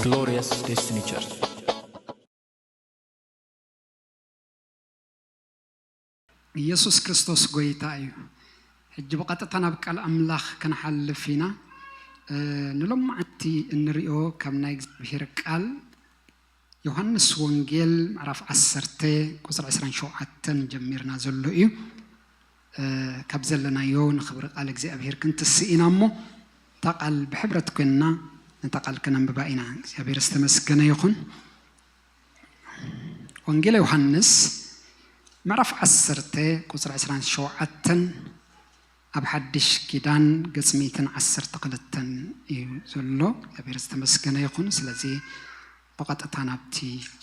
Glorious Destiny Church. ኢየሱስ ክርስቶስ ጎይታ እዩ። ሕጂ ብቐጥታ ናብ ቃል ኣምላኽ ክንሓልፍ ኢና። እ፣ ንሎማዓንቲ እንሪኦ ካብ ናይ እግዚኣብሔር ቃል ዮሃንስ ወንጌል ምዕራፍ ዓሰርተ ቁፅሪ ዕስራን ሸውዓተን ጀሚርና ዘሎ እዩ። እ፣ ካብ ዘለናዮ ንኽብሪ ቃል እግዚኣብሔር ክንትስእ ኢና እሞ እታ ቃል ብሕብረት ኮይንና ነታ ቃል ከነንብባ ኢና። እግዚኣብሔር ዝተመስገነ ይኹን። ወንጌል ዮሃንስ ምዕራፍ ዓሰርተ ቁፅሪ ዕስራን ሸውዓተን ኣብ ሓድሽ ኪዳን ገጽ ሚእትን ዓሰርተ ክልተን እዩ ዘሎ። እግዚኣብሔር ዝተመስገነ ይኹን። ስለዚ ብቐጥታ ናብቲ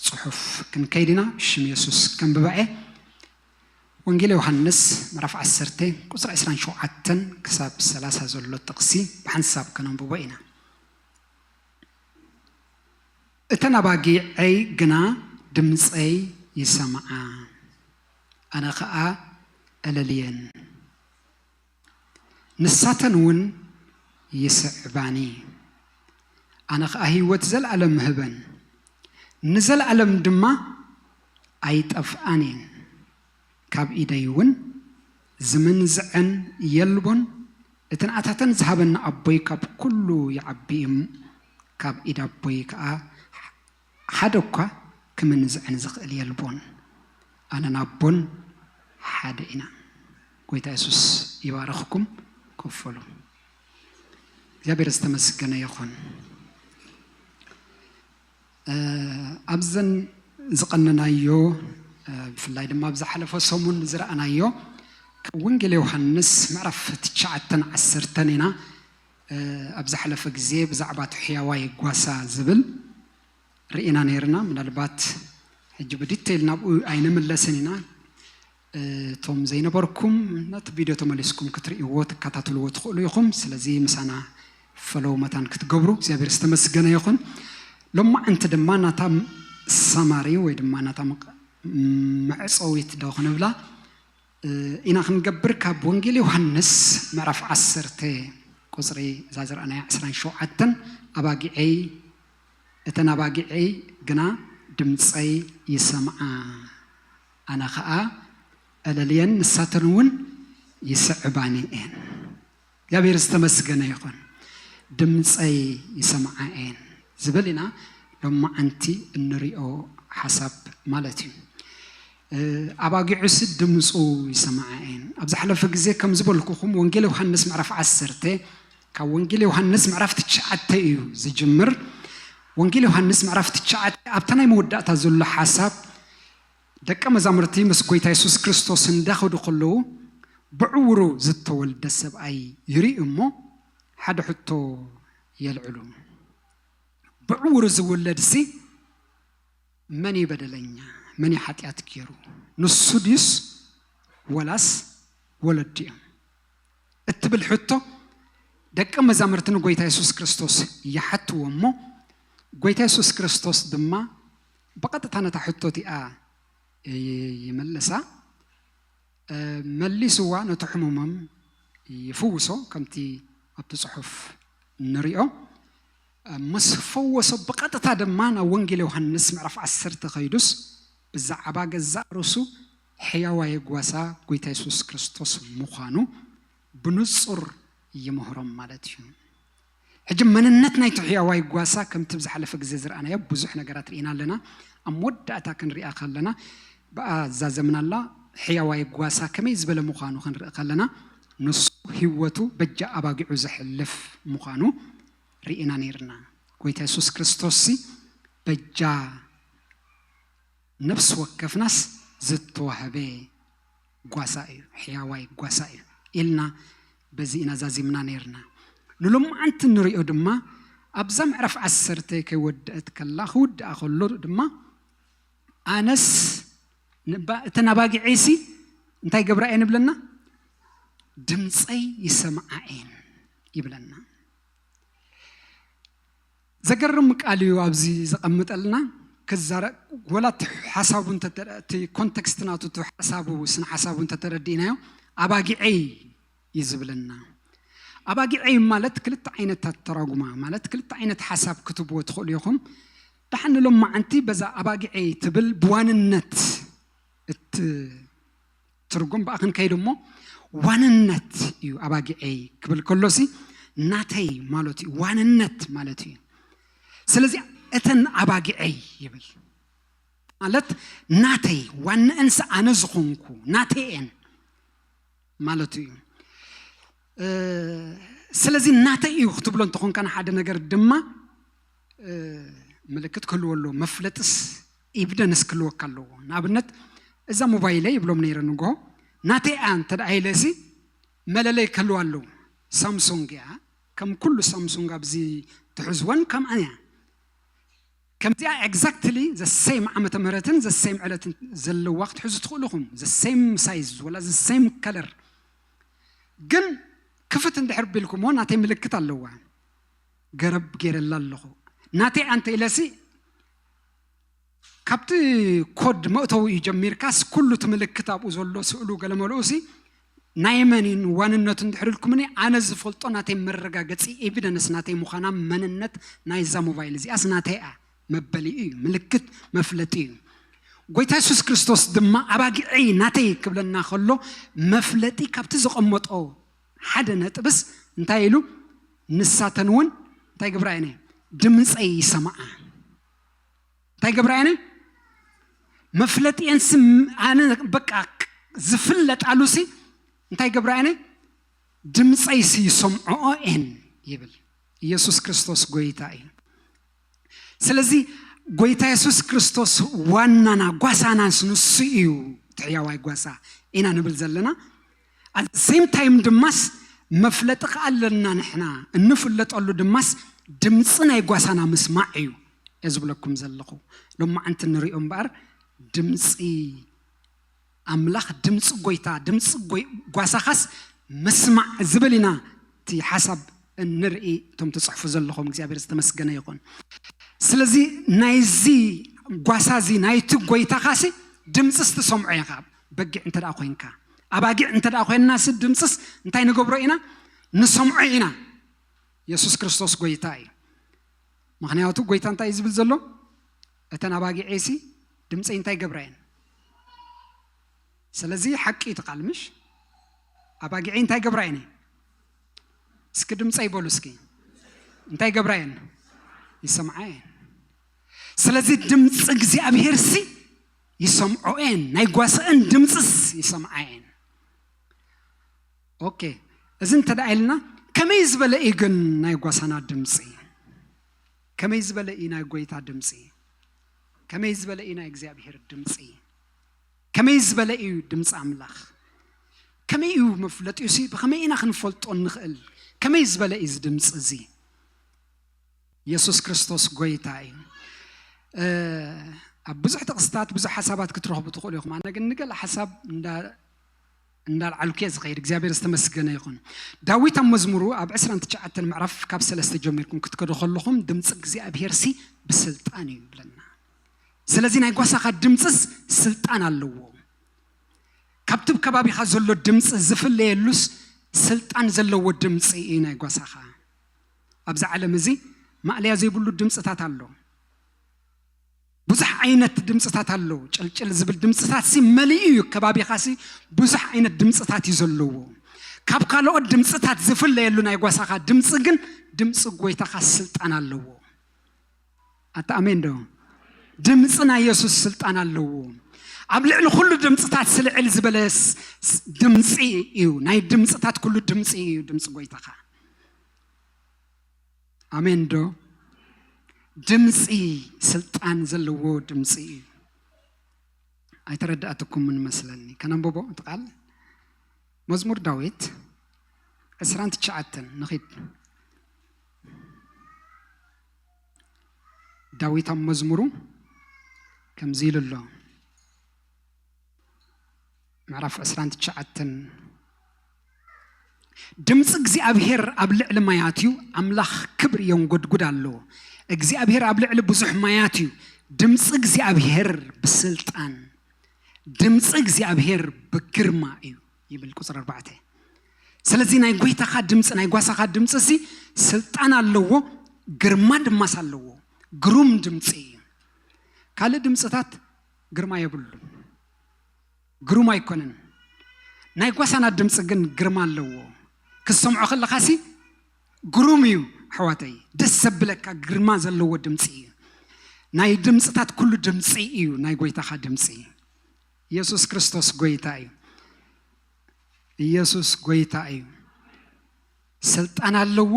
ጽሑፍ ክንከይድ ኢና። ብሽም የሱስ ከንብባ እየ። ወንጌል ዮሃንስ ምዕራፍ ዓሰርተ ቁፅሪ ዕስራን ሸውዓተን ክሳብ ሰላሳ ዘሎ ጥቕሲ ብሓንሳብ ከነንብቦ ኢና። እተን ኣባጊዐይ ግና ድምፀይ ይሰምዓ፣ ኣነ ኸኣ እለልየን፣ ንሳተን እውን ይስዕባኒ። ኣነ ኸኣ ህይወት ዘለኣለም እህበን፣ ንዘለኣለም ድማ ኣይጠፍኣን እየን። ካብ ኢደይ እውን ዝምንዝዐን የልቦን። እቲ ንኣታተን ዝሃበኒ ኣቦይ ካብ ኩሉ ይዓቢ እዩ፣ ካብ ኢድ ኣቦይ ከኣ ሓደ እኳ ክምንዝዐን ዝኽእል የልቦን። ኣነን ኣቦን ሓደ ኢና። ጎይታ የሱስ ይባርኽኩም። ኮፍ በሉ። እግዚኣብሔር ዝተመስገነ ይኹን። እ፣ ኣብዘን ዝቐነናዮ፣ እ፣ ብፍላይ ድማ ኣብ ዝሓለፈ ሰሙን ዝረኣናዮ ካብ ወንጌል ዮሃንስ ምዕራፍ ትሽዓተን ዓሰርተን ኢና። እ፣ ኣብ ዝሓለፈ ግዜ ብዛዕባ እቲ ሕያዋይ ጓሳ ዝብል ርኢና ነይርና። ምናልባት ሕጂ ብዲቴይል ናብኡ ኣይንምለስን ኢና። እቶም ዘይነበርኩም ነቲ ቪድዮ ተመሊስኩም ክትርእይዎ ትከታተልዎ ትኽእሉ ኢኹም። ስለዚ ምሳና ፈለው መታን ክትገብሩ እግዚኣብሔር ዝተመስገነ ይኹን። ሎማዓንቲ ድማ ናታ ሰማሪ ወይ ድማ ናታ መቕ-፣ መዕፀዊት ዶ ክንብላ፣ እ፣ ኢና ክንገብር ካብ ወንጌል ዮሃንስ ምዕራፍ ዓሰርተ ቁፅሪ እዛ ዝረኣናያ ዕስራን ሸውዓተን ኣባጊዐይ እተን ኣባጊዐይ ግና ድምፀይ ይሰምዓ፣ ኣነ ኸኣ እለልየን፣ ንሳተን እውን ይስዕባኒ እየን። እግዚኣብሔር ዝተመስገነ ይኹን። ድምፀይ ይሰምዓ እየን ዝብል ኢና ሎማዓንቲ እንሪኦ ሓሳብ ማለት እዩ። እ፣ ኣባጊዑሲ ድምፁ ይሰምዓ እየን። ኣብ ዝሓለፈ ግዜ ከም ዝበልኩኹም ወንጌል ዮሃንስ ምዕራፍ ዓሰርተ ካብ ወንጌል ዮሃንስ ምዕራፍ ትሽዓተ እዩ ዝጅምር። ወንጌል ዮሃንስ ምዕራፍ ትሽዓተ ኣብታ ናይ መወዳእታ ዘሎ ሓሳብ ደቀ መዛሙርቲ ምስ ጎይታ የሱስ ክርስቶስ እንዳኸዱ ከለዉ ብዕውሩ ዝተወልደ ሰብኣይ ይርኢ እሞ ሓደ ሕቶ የልዕሉ። ብዕውሩ ዝውለድሲ መን እዩ በደለኛ? መን እዩ ሓጢኣት ገይሩ? ንሱ ድዩስ ወላስ ወለዱ እዮም? እትብል ሕቶ ደቀ መዛሙርቲ ንጎይታ የሱስ ክርስቶስ ይሓትዎ እሞ ጎይታ የሱስ ክርስቶስ ድማ ብቐጥታ ነታ ሕቶ እቲኣ ይ-፣ ይምልሳ። እ፣ መሊስዋ ነቲ ሕሙሞም ይፍውሶ፣ ከምቲ ኣብቲ ጽሑፍ ንሪኦ። እ፣ ምስ ፈወሶ ብቐጥታ ድማ ናብ ወንጌል ዮሃንስ ምዕራፍ ዓሰርተ ከይዱስ ብዛዕባ ገዛእ ርእሱ ሕያዋይ ጓሳ ጎይታ የሱስ ክርስቶስ ምዃኑ ብንጹር ይምህሮም ማለት እዩ። ሕጂ መንነት ናይቲ ሕያዋይ ጓሳ ከምቲ ብዝሓለፈ ግዜ ዝረኣናዮ ብዙሕ ነገራት ርኢና ኣለና። ኣብ መወዳእታ ክንሪኣ ከለና ብኣ ዛዘምናላ ሕያዋይ ጓሳ ከመይ ዝበለ ምዃኑ ክንርኢ ከለና ንሱ ህይወቱ በጃ ኣባጊዑ ዘሕልፍ ምዃኑ ርኢና ነይርና። ጎይታ የሱስ ክርስቶስሲ በጃ ነፍሲ ወከፍናስ ዝተዋህበ ጓሳ እዩ፣ ሕያዋይ ጓሳ እዩ ኢልና በዚ ኢና ዛዚምና ነይርና። ንሎማዓንቲ ንሪኦ ድማ ኣብዛ ምዕራፍ ዓሰርተ ከይወደአት ከላ፣ ክውድኣ ከሎ ድማ ኣነስ ንባ-፣ እተን ኣባጊዐይሲ እንታይ ገብራ እየን ይብለና? ድምፀይ ይሰምዓ እየን ይብለና። ዘገርም ቃል እዩ ኣብዚ ዘቐምጠልና። ክዛረ-፣ ወላ እቲ ሓሳቡ እንተተ-፣ እቲ ኮንቴክስት ናቱ፣ እቲ ሓሳቡ፣ ስነ ሓሳቡ እንተተረዲእናዮ፣ ኣባጊዐይ እዩ ዝብለና። ኣባጊዐይ ማለት ክልተ ዓይነት ኣተራጉማ፣ ማለት ክልተ ዓይነት ሓሳብ ክትብዎ ትኽእሉ ኢኹም። ደሓን ንሎማዓንቲ በዛ ኣባጊዐይ ትብል ብዋንነት እትርጉም ብኣ ክንከይድ እሞ፣ ዋንነት እዩ ኣባጊዐይ ክብል ከሎሲ ናተይ ማለት እዩ፣ ዋንነት ማለት እዩ። ስለዚ እተን ኣባጊዐይ ይብል ማለት ናተይ፣ ዋንእንስ ኣነ ዝኾንኩ ናተይ እየን ማለቱ እዩ። እ፣ ስለዚ ናተይ እዩ ክትብሎ እንተኾንካ ንሓደ ነገር ድማ፣ እ፣ ምልክት ክህልዎ ኣለዎ፣ መፍለጥስ፣ ኤቪደንስ ክህልወካ ኣለዎ። ንኣብነት እዛ ሞባይለይ ይብሎም ነይረ ንግሆ፣ ናተይ እያ እንተ ደኣ ኢለሲ መለለይ ክህልዋ ኣለዎ። ሳምሱንግ እያ፣ ከም ኩሉ ሳምሱንግ ኣብዚ ትሕዝወን ከምኣን እያ። ከምዚኣ ኤግዛክትሊ ዘ ሴም ዓመተ ምህረትን ዘ ሴም ዕለትን ዘለዋ ክትሕዙ ትኽእሉ ኢኹም። ዘ ሴም ሳይዝ ወላ ዘ ሴም ከለር። ግን ክፍት እንድሕር ቢልኩሞ ናተይ ምልክት ኣለዋ። ገረብ ገይረላ ኣለኹ። ናተይ ኣንተ ኢለሲ ካብቲ ኮድ መእተዊኡ ጀሚርካስ ኩሉ እቲ ምልክት ኣብኡ ዘሎ ስእሉ ገለ መልኡሲ ናይ መን እዩ ዋንነቱ እንድሕር ኢልኩምኒ፣ ኣነ ዝፈልጦ ናተይ መረጋገጺ ኤቪደንስ ናተይ ምዃና መንነት ናይዛ ሞባይል እዚኣስ ናተይ እያ መበሊኡ እዩ፣ ምልክት መፍለጢ እዩ። ጎይታ የሱስ ክርስቶስ ድማ ኣባጊዐይ ናተይ ክብለና ከሎ መፍለጢ ካብቲ ዘቐመጦ ሓደ ነጥብስ እንታይ ኢሉ? ንሳተን እውን እንታይ ገብራ እየን? ድምፀይ ይሰምዓ። እንታይ ገብራ እየን? መፍለጢየን ስም-፣ ኣነ በቃ ዝፍለጣሉሲ እንታይ ገብራ እየን? ድምፀይሲ ይሰምዕኦ እየን ይብል። ኢየሱስ ክርስቶስ ጎይታ እዩ። ስለዚ ጎይታ የሱስ ክርስቶስ ዋናና ጓሳናስ ንሱ እዩ፣ እቲ ሕያዋይ ጓሳ ኢና ንብል ዘለና። ኣት ሴም ታይም ድማስ መፍለጢ ከኣ ኣለና ንሕና። እንፍለጠሉ ድማስ ድምፂ ናይ ጓሳና ምስማዕ እዩ እየ ዝብለኩም ዘለኹ። ሎማዓንቲ ንሪኦ እምበኣር ድምፂ ኣምላኽ፣ ድምፂ ጎይታ፣ ድምፂ ጎይ-፣ ጓሳኻስ ምስማዕ ዝብል ኢና እቲ ሓሳብ እንርኢ። እቶም ትፅሕፉ ዘለኹም እግዚኣብሔር ዝተመስገነ ይኹን። ስለዚ ናይዚ ጓሳ እዚ ናይቲ ጎይታኻሲ ድምፅስ ትሰምዖ ኢኻ። በጊዕ እንተ ደኣ ኮይንካ፣ ኣባጊዕ እንተ ደኣ ኮይንናሲ ድምፅስ እንታይ ንገብሮ ኢና? ንሰምዖ ኢና። የሱስ ክርስቶስ ጎይታ እዩ። ምኽንያቱ ጎይታ እንታይ እዩ ዝብል ዘሎ? እተን ኣባጊዐይሲ ድምፀይ እንታይ ገብራ እየን? ስለዚ ሓቂ እዩ እቲ ቃል ምሽ? ኣባጊዐይ እንታይ ገብራ እየን? እስኪ ድምፀይ በሉ እስኪ። እንታይ ገብራ እየን? ይሰምዓ እየን። ስለዚ ድምፂ እግዚኣብሄርሲ ይሰምዖ እየን፣ ናይ ጓስአን ድምፅስ ይሰምዓ እየን። ኦኬ፣ እዚ እንተ ደኣ ኢልና ከመይ ዝበለ እዩ ግን ናይ ጓሳና ድምፂ? ከመይ ዝበለ እዩ ናይ ጎይታ ድምፂ? ከመይ ዝበለ እዩ ናይ እግዚኣብሄር ድምፂ? ከመይ ዝበለ እዩ ድምፂ ኣምላኽ? ከመይ እዩ መፍለጢኡሲ? ብኸመይ ኢና ክንፈልጦ እንኽእል? ከመይ ዝበለ እዩ እዚ ድምፂ እዚ? የሱስ ክርስቶስ ጎይታ እዩ። እ፣ ኣብ ብዙሕ ጥቕስታት ብዙሕ ሓሳባት ክትረኽቡ ትኽእሉ ኢኹም። ኣነ ግን ንገለ ሓሳብ እንዳ-፣ እንዳልዓልኩ እየ ዝኸይድ። እግዚኣብሔር ዝተመስገነ ይኹን። ዳዊት ኣብ መዝሙሩ ኣብ ዕስራን ትሽዓተን ምዕራፍ ካብ ሰለስተ ጀሚርኩም ክትከዱ ከለኹም ድምፂ እግዚኣብሔርሲ ብስልጣን እዩ ይብለና። ስለዚ ናይ ጓሳኻ ድምፅስ ስልጣን ኣለዎ። ካብቲ ከባቢኻ ዘሎ ድምፂ ዝፍለየሉስ ስልጣን ዘለዎ ድምፂ እዩ ናይ ጓሳኻ። ኣብዚ ዓለም እዚ ማእለያ ዘይብሉ ድምፅታት ኣሎ። ብዙሕ ዓይነት ድምፅታት ኣሎ። ጭልጭል ዝብል ድምፅታት ሲ መሊኡ እዩ። ከባቢኻ ሲ ብዙሕ ዓይነት ድምፅታት እዩ ዘለዎ። ካብ ካልኦት ድምፅታት ዝፍለየሉ ናይ ጓሳኻ ድምፂ ግን ድምፂ ጎይታኻ ስልጣን ኣለዎ። ኣታ ኣሜን ዶ? ድምፂ ናይ የሱስ ስልጣን ኣለዎ። ኣብ ልዕሊ ኩሉ ድምፅታት ስልዕል ዝበለ ስ-፣ ስ-፣ ድምፂ እዩ። ናይ ድምፅታት ኩሉ ድምፂ እዩ ድምፂ ጎይታኻ። ኣሜን ዶ? ድምፂ ስልጣን ዘለዎ ድምፂ እዩ። ኣይተረዳእትኩምን መስለኒ። ከነንብቦ እቲ ቃል። መዝሙር ዳዊት ዕስራን ትሽዓተን ንኺድ። ዳዊት ኣብ መዝሙሩ ከምዚ ኢሉ ኣሎ። ምዕራፍ ዕስራን ትሽዓተን ድምፂ እግዚኣብሔር ኣብ ልዕሊ ማያት እዩ። ኣምላኽ ክብሪ የንጎድጉድ ኣሎ። እግዚኣብሔር ኣብ ልዕሊ ብዙሕ ማያት እዩ። ድምፂ እግዚኣብሔር ብስልጣን፣ ድምፂ እግዚኣብሔር ብግርማ እዩ ይብል ቁፅሪ ኣርባዕተ። ስለዚ ናይ ጎይታኻ ድምፂ፣ ናይ ጓሳኻ ድምፂ ሲ ስልጣን ኣለዎ፣ ግርማ ድማስ ኣለዎ። ግሩም ድምፂ እዩ። ካልእ ድምፅታት ግርማ የብሉን፣ ግሩም ኣይኮነን። ናይ ጓሳና ድምፂ ግን ግርማ ኣለዎ። ክትሰምዖ ከለኻ ሲ ግሩም እዩ ኣሕዋተይ፣ ደስ ዘብለካ ግርማ ዘለዎ ድምፂ እዩ። ናይ ድምፅታት ኩሉ ድምፂ እዩ ናይ ጎይታኻ ድምፂ። ኢየሱስ ክርስቶስ ጎይታ እዩ። ኢየሱስ ጎይታ እዩ። ስልጣን ኣለዎ፣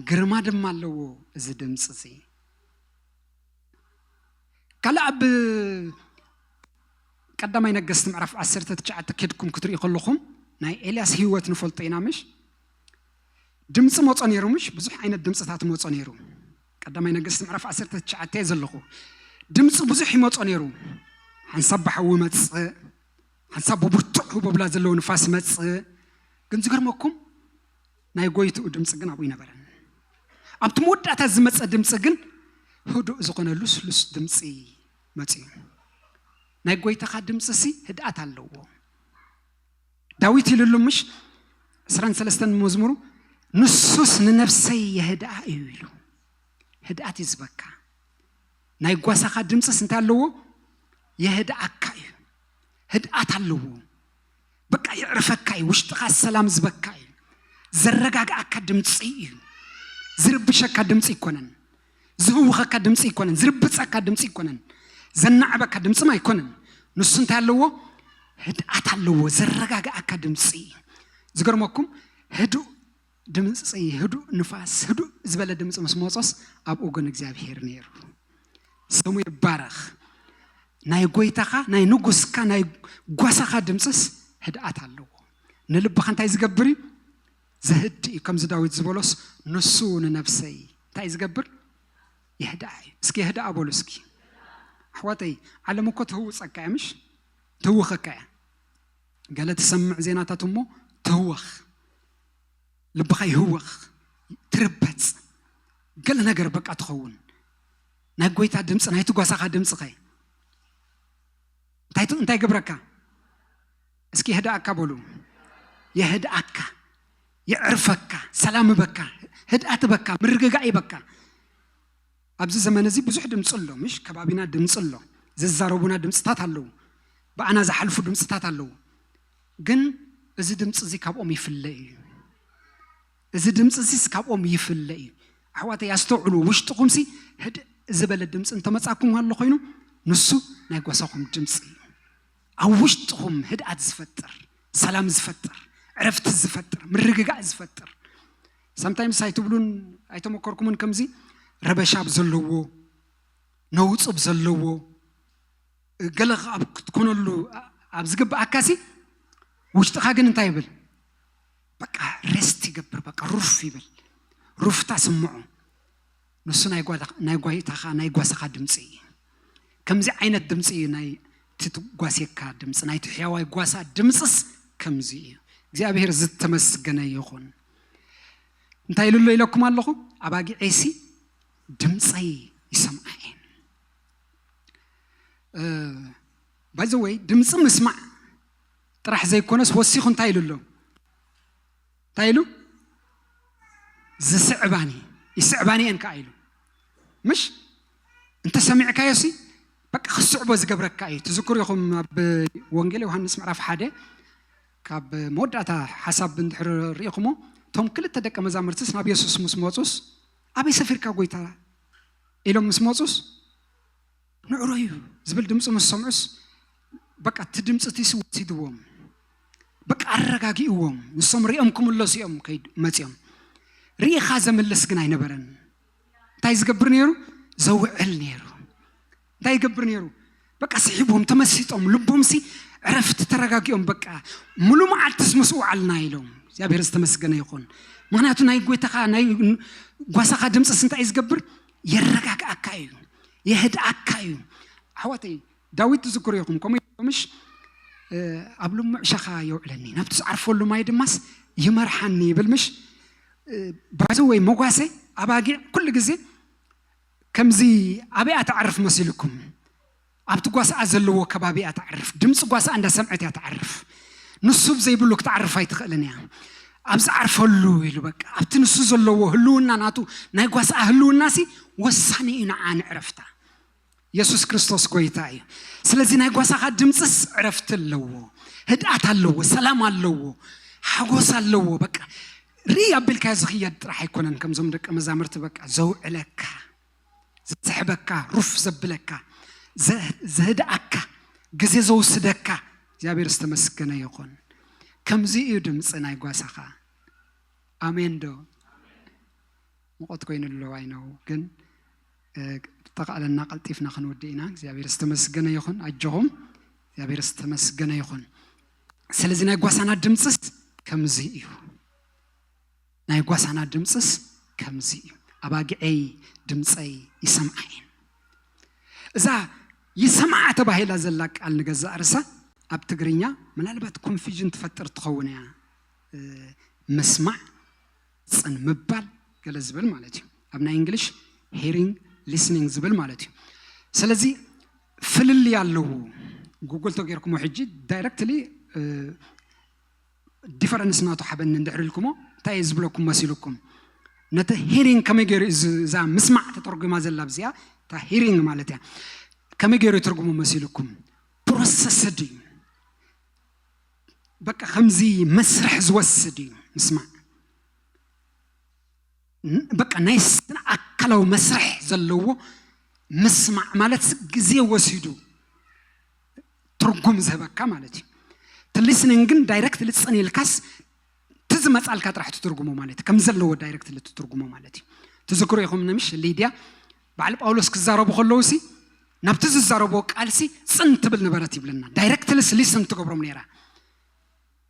ግርማ ድማ ኣለዎ እዚ ድምፂ እዚ። ካልእ ኣብ ቀዳማይ ነገስቲ ምዕራፍ ዓሰርተ ትሽዓተ ኬድኩም ክትርኢ ከለኹም ናይ ኤልያስ ህይወት ንፈልጦ ኢና ምሽ? ድምፂ መፆ ነይሩ ምሽ? ብዙሕ ዓይነት ድምፅታት መፆ ነይሩ። ቀዳማይ ነገስቲ ምዕራፍ ዓሰርተ ትሽዓተ እየ ዘለኹ። ድምፂ ብዙሕ ይመፆ ነይሩ። ሓንሳብ ብሓዊ መፅእ፣ ሓንሳብ ብብርቱዕ ህቦብላ ዘለዎ ንፋስ መፅእ። ግን ዝገርመኩም ናይ ጎይትኡ ድምፂ ግን ኣብኡ ይነበረን። ኣብቲ መወዳእታ ዝመፀ ድምፂ ግን ህዱእ ዝኾነ ልስሉስ ድምፂ መፅዩ። ናይ ጎይታኻ ድምፂ ሲ ህድኣት ኣለዎ። ዳዊት ኢሉሉ ምሽ ዕስራን ሰለስተን መዝሙሩ ንሱስ ንነፍሰይ የህድኣ እዩ ኢሉ። ህድኣት እዩ ዝበካ። ናይ ጓሳኻ ድምፅስ እንታይ ኣለዎ? የህድኣካ እዩ። ህድኣት ኣለዎ። በቃ የዕርፈካ እዩ። ውሽጥኻ ሰላም ዝበካ እዩ። ዘረጋግኣካ ድምፂ እዩ። ዝርብሸካ ድምፂ ይኮነን። ዝህውኸካ ድምፂ ይኮነን። ዝርብፀካ ድምፂ ይኮነን። ዘናዕበካ ድምፅም ኣይኮነን። ንሱ እንታይ ኣለዎ? ህድኣት ኣለዎ። ዘረጋግኣካ ድምፂ እዩ። ዝገርመኩም ህዱእ ድምፂ፣ ህዱእ ንፋስ፣ ህዱእ ዝበለ ድምፂ ምስ መፆስ ኣብኡ ግን እግዚኣብሄር ነይሩ። ስሙ ይባረኽ። ናይ ጎይታኻ፣ ናይ ንጉስካ፣ ናይ ጓሳኻ ድምፅስ ህድኣት ኣለዎ። ንልብኻ እንታይ ዝገብር እዩ? ዘህድእ እዩ። ከምዚ ዳዊት ዝበሎስ ንሱ ንነፍሰይ እንታይ ዝገብር? የህድኣ እዩ። እስኪ የህድኣ በሉ እስኪ። ኣሕዋተይ፣ ዓለም እኮ ትህውፀካ እያ ምሽ? ትህውኸካ እያ። ገለ ትሰምዕ ዜናታት እሞ ትህወኽ። ልብኻ ይህወኽ፣ ትርበጽ፣ ገለ ነገር በቃ ትኸውን። ናይ ጎይታ ድምፂ፣ ናይቲ ጓሳኻ ድምፂ ኸ እንታይ ት-፣ እንታይ ይገብረካ? እስኪ የህድኣካ በሉ። የህድኣካ፣ የዕርፈካ፣ ሰላም በካ፣ ህድኣት በካ፣ ምርግጋእ ይበካ። ኣብዚ ዘመን እዚ ብዙሕ ድምፂ ኣሎ፣ ምሽ? ከባቢና ድምፂ ኣሎ፣ ዘዛረቡና ድምፅታት ኣለዉ፣ ብኣና ዝሓልፉ ድምፅታት ኣለዉ። ግን እዚ ድምፂ እዚ ካብኦም ይፍለ እዩ። እዚ ድምፂ እዚስ ካብኦም ይፍለ እዩ። ኣሕዋተይ ኣስተውዕሉ፣ ውሽጥኹምሲ ህድእ ዝበለ ድምፂ እንተመፃኩም ኣሎ ኮይኑ፣ ንሱ ናይ ጓሳኹም ድምፂ እዩ። ኣብ ውሽጥኹም ህድኣት ዝፈጥር፣ ሰላም ዝፈጥር፣ ዕረፍቲ ዝፈጥር፣ ምርግጋእ ዝፈጥር። ሳምታይምስ ኣይትብሉን፣ ኣይተመከርኩምን ከምዚ ረበሻ ኣብ ዘለዎ፣ ነውፅ ኣብ ዘለዎ፣ ገለ ኣብ ክትኮነሉ ኣብ ዝግብኣካሲ ውሽጥኻ ግን እንታይ ይብል? በቃ ሬስት ይገብር፣ በቃ ሩፍ ይብል፣ ሩፍታ ስምዖ። ንሱ ናይ ጓዳ-፣ ናይ ጓይታኻ፣ ናይ ጓሳኻ ድምፂ እዩ። ከምዚ ዓይነት ድምፂ እዩ ናይ ትጓሴካ ድምፂ፣ ናይቲ ሕያዋይ ጓሳ ድምፅስ ከምዚ እዩ። እግዚኣብሔር ዝተመስገነ ይኹን። እንታይ ኢሉ ኣሎ ኢለኩም ኣለኹ? ኣባጊዐይሲ ድምፀይ ይሰምዓ እየን። እ፣ ባይ ዘ ወይ ድምፂ ምስማዕ ጥራሕ ዘይኮነስ ወሲኹ እንታይ ኢሉ ኣሎ? እንታይ ኢሉ? ዝስዕባኒ፣ ይስዕባኒ እየን ከዓ ኢሉ። ምሽ? እንተሰሚዕካዮ ሲ በቃ ክስዕቦ ዝገብረካ እዩ። ትዝክሩ ኢኹም ኣብ ወንጌል ዮሃንስ ምዕራፍ ሓደ ካብ መወዳእታ ሓሳብ እንድሕር ርኢኹሞ፣ እቶም ክልተ ደቀ መዛሙርትስ ናብ የሱስ ምስ መፁስ፣ "ኣበይ ሰፊርካ ጎይታ?" ኢሎም ምስ መፁስ፣ "ንዕሮ እዩ" ዝብል ድምፂ ምስ ሰምዑስ፣ በቃ እቲ ድምፂ እቲ ሲ ወሲድዎም፣ በቃ ኣረጋጊእዎም። ንሶም ሪኦም ክምለሱ እዮም ከይድ-፣ መፂኦም። ርኢኻ ዘምልስ ግን ኣይነበረን። እንታይ ዝገብር ነይሩ? ዘውዕል ነይሩ። እንታይ ይገብር ነይሩ? በቃ ስሒቦም፣ ተመሲጦም፣ ልቦምሲ ዕረፍቲ ተረጋጊኦም፣ በቃ ሙሉ መዓልትስ ምስ ውዓልና ኢሎም። እግዚኣብሔር ዝተመስገነ ይኹን። ምኽንያቱ ናይ ጎይታኻ፣ ናይ ጓሳኻ ድምፅስ እንታይ እዩ ዝገብር? የረጋግኣካ እዩ፣ የህድኣካ እዩ። ኣሕዋተይ፣ ዳዊት ትዝክሩ ኢኹም፣ ከምኡ ኢሉ ምሽ? እ፣ "ኣብ ልሙዕ ሸኻ የውዕለኒ፣ ናብቲ ዝዓርፈሉ ማይ ድማስ ይመርሓኒ ይብል። ምሽ ባይዘ ወይ መጓሰ ኣባጊዕ ኩሉ ግዜ ከምዚ ኣበይ ኣተዕርፍ መሲልኩም ኣብቲ ጓስኣ ዘለዎ ከባቢ እያ ትዓርፍ። ድምፂ ጓስኣ እንዳሰምዐት እያ ትዓርፍ። ንሱ ብዘይብሉ ክትዓርፍ ኣይትኽእልን እያ። ኣብ ዝዓርፈሉ ኢሉ በቃ ኣብቲ ንሱ ዘለዎ ህልውና ናቱ ናይ ጓስኣ ህልውና ሲ ወሳኒ እዩ ንዓ ንዕረፍታ። የሱስ ክርስቶስ ጎይታ እዩ። ስለዚ ናይ ጓሳኻ ድምፅስ ዕረፍቲ ኣለዎ፣ ህድኣት ኣለዎ፣ ሰላም ኣለዎ፣ ሓጎስ ኣለዎ። በቃ ርኢ ኣቢልካዮ ዝኽየድ ጥራሕ ኣይኮነን። ከምዞም ደቀ መዛምርቲ በቃ ዘውዕለካ፣ ዝስሕበካ፣ ሩፍ ዘብለካ፣ ዘ- ዘህድኣካ፣ ግዜ ዘውስደካ እግዚኣብሔር ዝተመስገነ ይኹን። ከምዚ እዩ ድምፂ ናይ ጓሳኻ። ኣሜን ዶ? ሙቐት ኮይኑ ኣሎ ኣይነው ግን ተቃለና ቀልጢፍና ክንወዲ ኢና። እግዚኣብሔር ዝተመስገነ ይኹን። ኣጆኹም፣ እግዚኣብሔር ዝተመስገነ ይኹን። ስለዚ ናይ ጓሳና ድምፅስ ከምዚ እዩ። ናይ ጓሳና ድምፅስ ከምዚ እዩ። ኣባጊዐይ ድምፀይ ይሰምዓ እየን። እዛ ይሰምዓ ተባሂላ ዘላ ቃል ንገዛእ ርሳ ኣብ ትግርኛ ምናልባት ኮንፊዥን ትፈጥር ትኸውን እያ። ምስማዕ፣ ፅን ምባል፣ ገለ ዝብል ማለት እዩ። ኣብ ናይ እንግሊሽ ሂሪንግ፣ ሊስኒንግ ዝብል ማለት እዩ። ስለዚ ፍልልይ ኣለዎ። ጉግል ተጌርኩሞ ሕጂ ዳይረክትሊ ዲፈረንስ ናቱ ሓበኒ እንድሕር ኢልኩሞ እንታይ እዩ ዝብለኩም መሲልኩም? ነቲ ሂሪንግ ከመይ ገይሩ እዩ ዝ- እዛ ምስማዕ ተተርጉማ ዘላ ኣብዚኣ እታ ሂሪንግ ማለት እያ። ከመይ ገይሩ ትርጉሙ መሲልኩም? ፕሮሰስድ እዩ። በቃ ከምዚ መስርሕ ዝወስድ እዩ ምስማዕ። ን- በቃ ናይ ስነ ኣካላዊ መስርሕ ዘለዎ ምስማዕ ማለት ግዜ ወሲዱ ትርጉም ዝህበካ ማለት እዩ። እቲ ሊስኒንግ ግን ዳይረክት ልፅን ኢልካስ እቲ ዝመፃልካ ጥራሕ ትትርጉሞ ማለት እዩ። ከም ዘለዎ ዳይረክት ልትትርጉሞ ማለት እዩ። ትዝክሩ ኢኹም ንምሽ ሊድያ በዓል ጳውሎስ ክዛረቡ ከለዉ ሲ ናብቲ ዝዛረብዎ ቃልሲ ፅን ትብል ነበረት ይብለና። ዳይረክትልስ ሊስን ትገብሮም ነይራ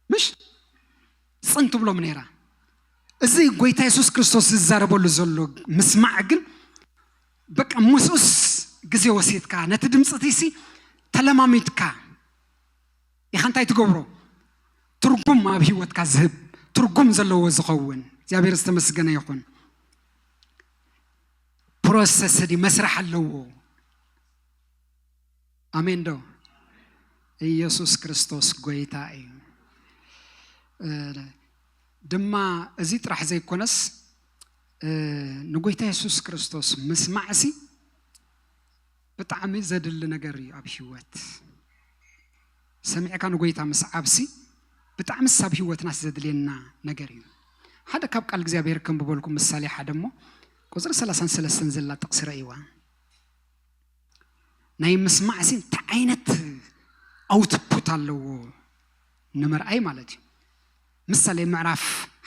ምሽ ፅን ትብሎም ነይራ። እዚ ጎይታ የሱስ ክርስቶስ ዝዛረበሉ ዘሎ ምስማዕ ግን በቃ ምስኡስ ግዜ ወሲድካ ነቲ ድምፅቲሲ ተለማሚድካ ኢኻ እንታይ ትገብሮ? ትርጉም ኣብ ህይወትካ ዝህብ ትርጉም ዘለዎ ዝኸውን እግዚኣብሔር ዝተመስገነ ይኹን። ፕሮሰስ ዲ መስራሕ ኣለዎ። ኣሜን ዶ? ኢየሱስ ክርስቶስ ጎይታ እዩ። እ፣ ድማ እዚ ጥራሕ ዘይኮነስ እ፣ ንጎይታ የሱስ ክርስቶስ ምስማዕሲ ብጣዕሚ ዘድሊ ነገር እዩ ኣብ ህይወት። ሰሚዕካ ንጎይታ ምስዓብሲ ብጣዕሚ ሳብ ህይወትናስ ዘድልየና ነገር እዩ። ሓደ ካብ ቃል እግዚኣብሔር ከም ብበልኩም ምሳሌ ሓደ እሞ ቁፅሪ ሰላሳን ሰለስተን ዘላ ጥቕሲ ረእይዋ። ናይ ምስማዕሲ እንታይ ዓይነት ኣውትፑት ኣለዎ ንምርኣይ ማለት እዩ። ምሳሌ ምዕራፍ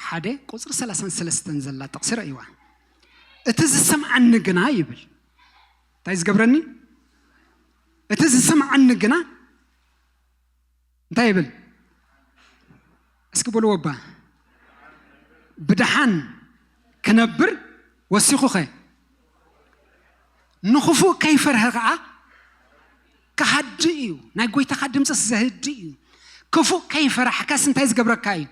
ሓደ ቁፅሪ ሰላሳን ሰለስተን ዘላ ጥቕሲ ረእይዋ። እቲ ዝሰምዓኒ ግና ይብል። እንታይ ዝገብረኒ? እቲ ዝሰምዓኒ ግና እንታይ ይብል? እስኪ በልዎ እባ። ብድሓን ክነብር ወሲኹኸ ንኽፉእ ከይፈርሀ ከዓ ክሃድእ እዩ። ናይ ጎይታኻ ድምፅስ ዘህድእ እዩ። ክፉእ ከይፈራሕካስ እንታይ ዝገብረካ እዩ?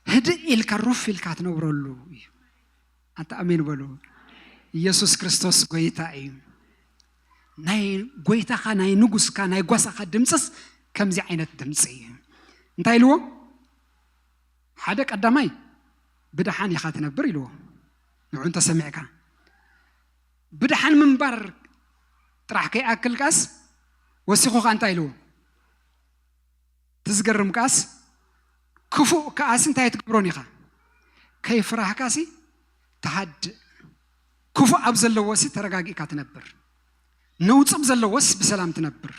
ህድእ ኢልካ ሩፍ ኢልካ ትነብረሉ እዩ። ኣንተ ኣሜን በሉ። ኢየሱስ ክርስቶስ ጎይታ እዩ። ናይ ጎይታኻ ናይ ንጉስካ ናይ ጓሳኻ ድምፅስ ከምዚ ዓይነት ድምፂ እዩ። እንታይ ኢልዎ? ሓደ ቀዳማይ ብድሓን ኢኻ ትነብር ኢልዎ። ንዑ እንተሰሚዕካ ብድሓን ምንባር ጥራሕ ከይኣክል ቃስ ወሲኹ ካ እንታይ ኢልዎ? ትዝገርም ቃስ ክፉእ ከኣሲ እንታይ ኣይትገብሮን ኢኻ? ከይፍራህካሲ ትሃድእ። ክፉእ ኣብ ዘለዎሲ ተረጋጊእካ ትነብር። ነውፅብ ዘለዎስ ብሰላም ትነብር።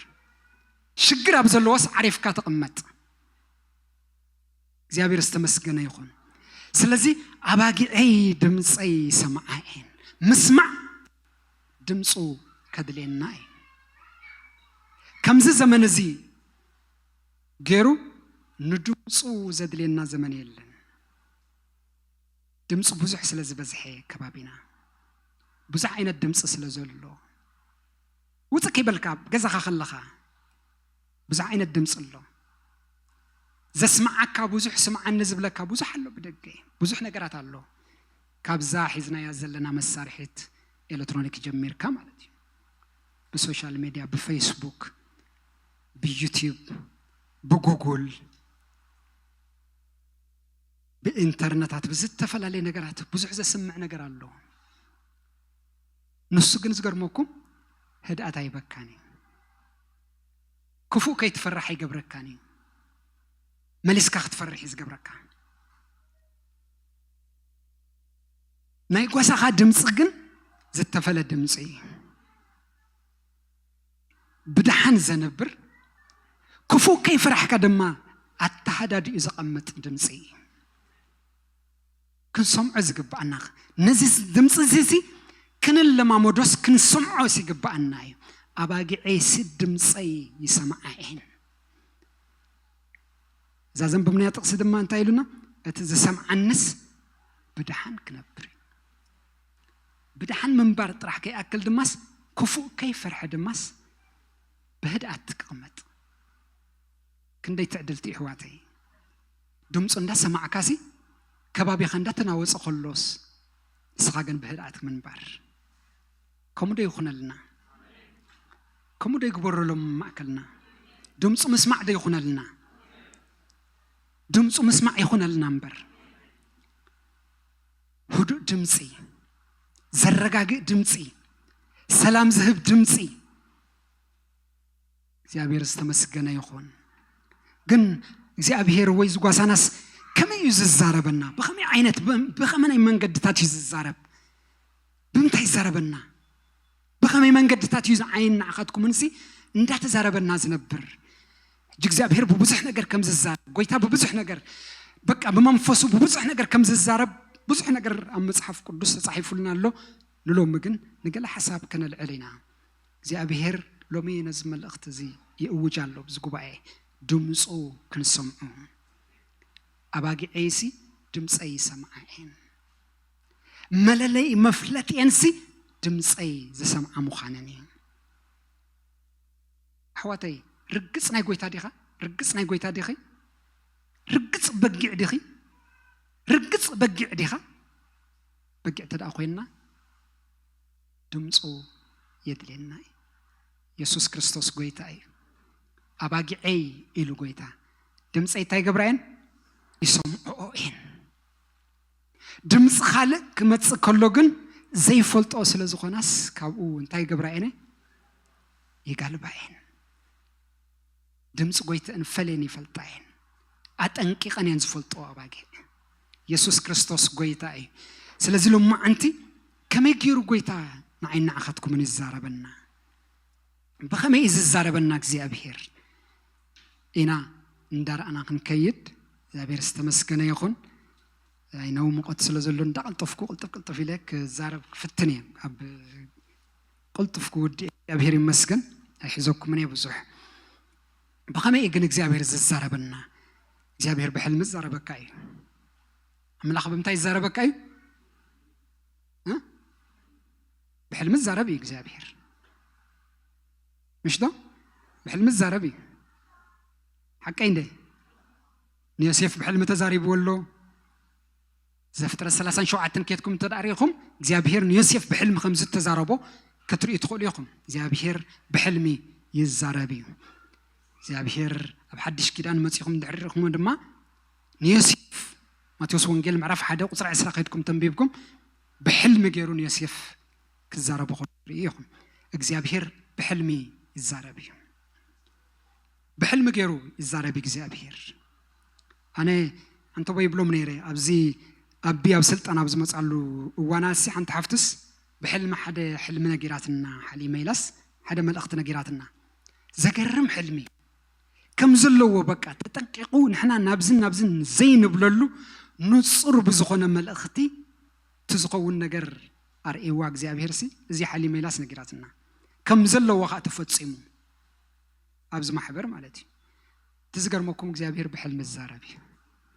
ሽግር ኣብ ዘለዎስ ዓሪፍካ ትቕመጥ። እግዚኣብሔር ዝተመስገነ ይኹን። ስለዚ ኣባጊዐይ ድምፀይ ይሰምዓ እየን። ምስማዕ ድምፁ ከድልየና እዩ። ከምዚ ዘመን እዚ ገይሩ ንድምፁ ዘድልየና ዘመን የለን። ድምፂ ብዙሕ ስለ ዝበዝሐ ከባቢና ብዙሕ ዓይነት ድምፂ ስለ ዘሎ ውፅእ ከይበልካ ገዛኻ ከለኻ ብዙሕ ዓይነት ድምፂ ኣሎ። ዘስምዓካ ብዙሕ፣ ስምዓኒ ዝብለካ ብዙሕ ኣሎ፣ ብደገ ብዙሕ ነገራት ኣሎ። ካብዛ ሒዝናያ ዘለና መሳርሒት ኤሌክትሮኒክ ጀሚርካ ማለት እዩ። ብሶሻል ሜድያ፣ ብፌስቡክ፣ ብዩቲዩብ፣ ብጉጉል፣ ብኢንተርነታት፣ ብዝተፈላለየ ነገራት ብዙሕ ዘስምዕ ነገር ኣሎ። ንሱ ግን ዝገርመኩም ህድኣት ኣይበካን እዩ። ክፉእ ከይትፈራሕ ኣይገብረካን እዩ። መሊስካ ክትፈርሕ እዩ ዝገብረካ። ናይ ጓሳኻ ድምፂ ግን ዝተፈለ ድምፂ እዩ። ብደሓን ዘንብር፣ ክፉእ ከይፈራሕካ ድማ ኣተሃዳዲኡ ዘቐምጥ ድምፂ እዩ። ክንሰምዖ ዝግብኣና፣ ነዚ ድምፂ እዚ ክንለማመዶስ ክንሰምዖስ ይግብኣና እዩ። ኣባጊዐይሲ ድምፀይ ይሰምዓ እየን። እዛ ዘንበብናያ ጥቕሲ ድማ እንታይ ኢሉና? እቲ ዝሰምዓንስ ብድሓን ክነብር እዩ። ብድሓን ምንባር ጥራሕ ከይኣክል ድማስ፣ ክፉእ ከይፈርሐ ድማስ ብህድኣት ክቕመጥ። ክንደይ ትዕድልቲ ይሕዋተይ። ድምፁ እንዳሰማዕካሲ ከባቢኻ እንዳተናወፀ ከሎስ፣ ንስኻ ግን ብህድኣት ምንባር። ከምኡ ዶ ይኹነልና? ከምኡ ዶ ይግበረሎም ማእከልና? ድምፁ ምስማዕ ዶ ይኹነልና? ድምፁ ምስማዕ ይኹነልና እምበር፣ ህዱእ ድምፂ፣ ዘረጋግእ ድምፂ፣ ሰላም ዝህብ ድምፂ። እግዚኣብሔር ዝተመስገነ ይኹን። ግን እግዚኣብሔር ወይ ዝጓሳናስ ከመይ እዩ ዝዛረበና? ብኸመይ ዓይነት፣ ብኸመይ መንገድታት እዩ ዝዛረብ? ብምንታይ ይዛረበና? ብኸመይ መንገድታት እዩ ንዓይን ንዓኻትኩምንሲ እንዳተዛረበና ዝነብር? ሕጂ እግዚኣብሔር ብብዙሕ ነገር ከም ዝዛረብ፣ ጎይታ ብብዙሕ ነገር፣ በቃ ብመንፈሱ ብብዙሕ ነገር ከም ዝዛረብ ብዙሕ ነገር ኣብ መጽሓፍ ቅዱስ ተጻሒፉልና ኣሎ። ንሎሚ ግን ንገለ ሓሳብ ከነልዕል ኢና። እግዚኣብሔር ሎሚ ነዚ መልእኽቲ እዚ ይእውጅ ኣሎ፣ ኣብዚ ጉባኤ ድምፁ ክንሰምዖ። ኣባጊዐይሲ ድምፀይ ይሰምዓ እየን፣ መለለይ መፍለጥየንሲ ድምፀይ ዝሰምዓ ምዃነን እዩ። ኣሕዋተይ፣ ርግፅ ናይ ጎይታ ዲኻ? ርግፅ ናይ ጎይታ ዲኺ? ርግፅ በጊዕ ዲኺ? ርግፅ በጊዕ ዲኻ? በጊዕ እንተ ደኣ ኮይንና፣ ድምፁ የድልየና እዩ። የሱስ ክርስቶስ ጎይታ እዩ። ኣባጊዐይ ኢሉ ጎይታ፣ ድምፀይ እንታይ ይገብራ እየን? ይሰምዕኦ እየን። ድምፂ ካልእ ክመፅእ ከሎ ግን ዘይፈልጦ ስለ ዝኾናስ፣ ካብኡ እንታይ ይገብራ እየን? ይጋልባ እየን። ድምፂ ጎይትአን ፈለየን ይፈልጣ እየን። ኣጠንቂቐን እየን ዝፈልጥኦ ኣባጊዕ። የሱስ ክርስቶስ ጎይታ እዩ። ስለዚ ሎማዓንቲ ከመይ ገይሩ ጎይታ ንዓይን ንዓኻትኩምን ይዛረበና? ብኸመይ እዩ ዝዛረበና እግዚኣብሔር? ኢና እንዳረኣና ክንከይድ እግዚኣብሔር ዝተመስገነ ይኹን። ኣይነው ሙቐት ስለ ዘሎ እንዳቐልጠፍኩ ቅልጥፍ ቅልጥፍ ኢለ ክዛረብ ክፍትን እየ። ኣብ ቅልጥፍ ክውድእ እየ። እግዚኣብሔር ይመስገን። ኣይሕዘኩምን እየ ብዙሕ። ብኸመይ እዩ ግን እግዚኣብሔር ዝዛረበና? እግዚኣብሔር ብሕልሚ ዝዛረበካ እዩ። ኣምላኽ ብምንታይ ዝዛረበካ እዩ? እ? ብሕልሚ ዝዛረብ እዩ እግዚኣብሔር። ምሽ ዶ? ብሕልሚ ዝዛረብ እዩ። ሓቀይ እንደ ንዮሴፍ ብሕልሚ ተዛሪብዎ ኣሎ። ዘፍጥረት ሰላሳን ሸውዓተን ኬድኩም እንተ ደኣ ርኢኹም፣ እግዚኣብሔር ንዮሴፍ ብሕልሚ ከም ዝተዛረቦ ክትርእዩ ትኽእሉ ኢኹም። እግዚኣብሔር ብሕልሚ ይዛረብ እዩ። እግዚኣብሔር ኣብ ሓድሽ ኪዳን መጺኹም እንድሕር ርኢኹሞ ድማ፣ ንዮሴፍ፣ ማቴዎስ ወንጌል ምዕራፍ ሓደ ቁጽሪ ዕስራ ኬድኩም ተንቢብኩም፣ ብሕልሚ ገይሩ ንዮሴፍ ክዛረቦ ከሎ ትርእዩ ኢኹም። እግዚኣብሔር ብሕልሚ ይዛረብ እዩ። ብሕልሚ ገይሩ ይዛረብ እግዚኣብሔር። ኣነ ኣንተቦ ይብሎም ነይረ፣ ኣብዚ ኣቢ ኣብ ስልጣን ኣብ ዝመጻሉ እዋናሲ፣ ሓንቲ ሓፍትስ ብሕልሚ ሓደ ሕልሚ ነጊራትና፣ ሓሊመ ኢላስ ሓደ መልእኽቲ ነጊራትና። ዘገርም ሕልሚ ከም ዘለዎ፣ በቃ ተጠንቂቑ፣ ንሕና ናብዝን ናብዝን ዘይንብለሉ ንጹር ብዝኾነ መልእኽቲ እቲ ዝኸውን ነገር ኣርእይዋ እግዚኣብሔርሲ፣ እዚ ሓሊመ ኢላስ ነጊራትና። ከም ዘለዎ ኸኣ ተፈጺሙ። ኣብዚ ማሕበር ማለት እዩ። እቲ ዝገርመኩም እግዚኣብሔር ብሕልሚ ዝዛረብ እዩ።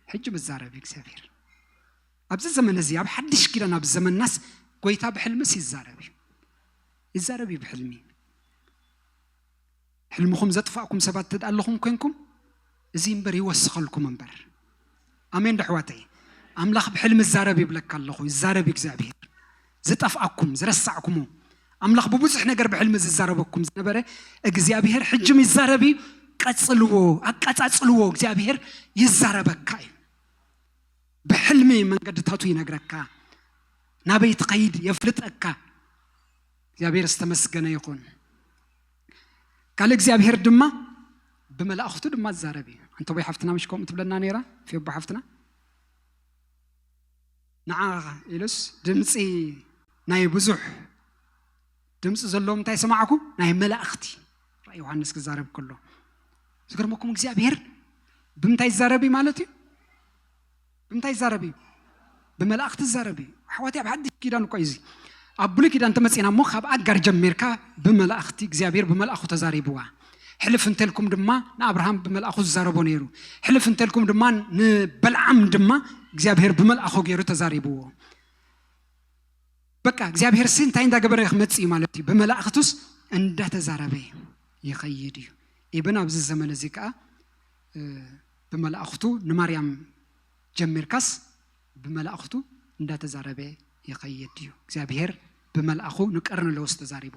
ሕጂ ምዛረብ እዩ እግዚኣብሔር። ኣብዚ ዘመን እዚ፣ ኣብ ሓድሽ ኪዳን፣ ኣብ ዘመንናስ ጎይታ ብሕልምስ ይዛረብ እዩ። ይዛረብ እዩ ብሕልሚ። ሕልምኹም ዘጥፋእኩም ሰባት እንተ ኣለኹም ኮንኩም፣ እዚ እምበር ይወስኸልኩም እምበር። ኣሜን ዶ ኣሕዋተይ? ኣምላኽ ብሕልሚ ይዛረብ ይብለካ ኣለኹ። ይዛረብ እግዚኣብሔር። ዝጠፍኣኩም፣ ዝረሳዕኩሞ፣ ኣምላኽ ብብዙሕ ነገር ብሕልሚ ዝዛረበኩም ዝነበረ እግዚኣብሔር ሕጅም ይዛረብ እዩ። ቀጽልዎ፣ ኣቀጻጽልዎ። እግዚኣብሔር ይዛረበካ እዩ። ብሕልሚ መንገድታቱ ይነግረካ፣ ናበይ ትኸይድ የፍልጠካ። እግዚኣብሔር ዝተመስገነ ይኹን። ካልእ እግዚኣብሔር ድማ ብመላእኽቱ ድማ ዝዛረብ እዩ። ኣንተ ቦይ ሓፍትና ምሽ ከምኡ ትብለና ነይራ፣ ፌቦ ሓፍትና። ንዓ ኢሉስ ድምፂ ናይ ብዙሕ ድምፂ ዘለዎም እንታይ ሰማዕኩ? ናይ መላእኽቲ። ራእይ ዮሃንስ ክዛረብ ከሎ ዝገርመኩም እግዚኣብሔር ብምንታይ ይዛረብ እዩ ማለት እዩ? ብምንታይ ይዛረብ እዩ? ብመላእኽቲ ይዛረብ እዩ። ኣሕዋትይ ኣብ ሓድሽ ኪዳን እኮ እዩ እዚ። ኣብ ብሉይ ኪዳን ተመፂና እሞ ካብ ኣጋር ጀሚርካ ብመላእኽቲ እግዚኣብሔር ብመልኣኹ ተዛሪብዋ። ሕልፍ እንተልኩም ድማ ንኣብርሃም ብመልኣኹ ዝዛረቦ ነይሩ። ሕልፍ እንተልኩም ድማ ንበልዓም ድማ እግዚኣብሔር ብመልኣኹ ገይሩ ተዛሪብዎ። በቃ እግዚኣብሔር ሲ እንታይ እንዳገበረ ክመጽእ እዩ ማለት እዩ። ብመላእኽቱስ እንዳተዛረበ ይኸይድ እዩ። ኢብን ኣብዚ ዘመን እዚ ከዓ እ፣ ብመላእኽቱ ንማርያም ጀሚርካስ ብመላእኽቱ እንዳተዛረበ ይኸይድ እዩ። እግዚኣብሔር ብመልኣኹ ንቀርኔሌዎስ ተዛሪቡ፣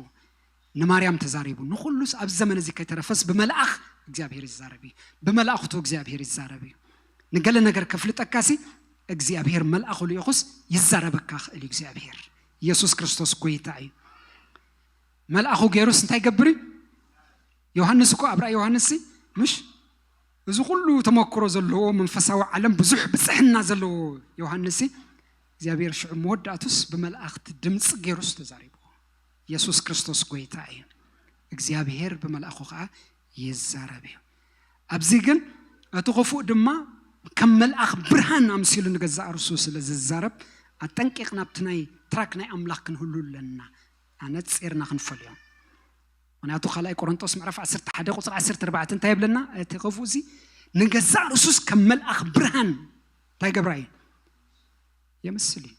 ንማርያም ተዛሪቡ፣ ንኹሉስ ኣብዚ ዘመን እዚ ከይተረፈስ ብመልኣኽ እግዚኣብሔር ይዛረብ እዩ። ብመላእኽቱ እግዚኣብሔር ይዛረብ እዩ። ንገለ ነገር ከፍልጠካሲ እግዚኣብሔር መልኣኹ ልኢኹስ ይዛረበካ ክእል እዩ እግዚኣብሔር። ኢየሱስ ክርስቶስ ጎይታ እዩ። መልኣኹ ገይሩስ እንታይ ይገብር እዩ? ዮሃንስ እኮ ኣብ ራእይ ዮሃንስ ሲ ምሽ እዚ ኩሉ ተመክሮ ዘለዎ መንፈሳዊ ዓለም ብዙሕ ብፅሕና ዘለዎ ዮሃንስ ሲ እግዚኣብሔር ሽዑ መወዳእቱስ ብመላእኽቲ ድምፂ ገይሩስ ተዛሪብዎ። ኢየሱስ ክርስቶስ ጎይታ እዩ። እግዚኣብሔር ብመልኣኹ ከዓ ይዛረብ እዩ። ኣብዚ ግን እቲ ክፉእ ድማ ከም መልኣኽ ብርሃን ኣምሲሉ ንገዛእ ርሱ ስለ ዝዛረብ ኣጠንቂቕና ኣብቲ ናይ ትራክ ናይ ኣምላኽ ክንህሉ ኣለና። ኣነፂርና ክንፈልዮ። ምክንያቱ ካልኣይ ቆሮንጦስ ምዕራፍ ዓሰርተ ሓደ ቁፅሪ ዓሰርተ ኣርባዕተ እንታይ ይብለና? እቲ ክፉእ እዚ ንገዛእ ርሱስ ከም መልኣኽ ብርሃን እንታይ ገብራ እዩ? የምስል እዩ።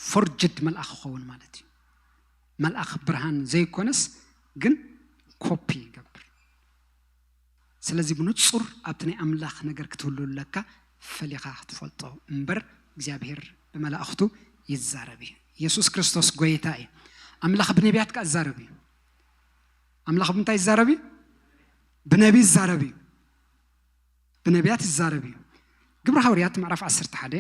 ፎርጅድ መልኣኽ ክኸውን ማለት እዩ። መልኣኽ ብርሃን ዘይኮነስ ግን ኮፒ ይገብር። ስለዚ ብንጹር ኣብቲ ናይ ኣምላኽ ነገር ክትህሉ ኣለካ፣ ፈሊኻ ክትፈልጦ እምበር እግዚኣብሔር ብመላእኽቱ ይዛረብ እዩ። ኢየሱስ ክርስቶስ ጎይታ እዩ። ኣምላኽ ብነቢያት ከኣ ይዛረብ እዩ። ኣምላኽ ብምንታይ ይዛረብ እዩ? ብነቢ ይዛረብ እዩ። ብነቢያት ይዛረብ እዩ። ግብሪ ሃዋርያት ምዕራፍ ዓሰርተ ሓደ፣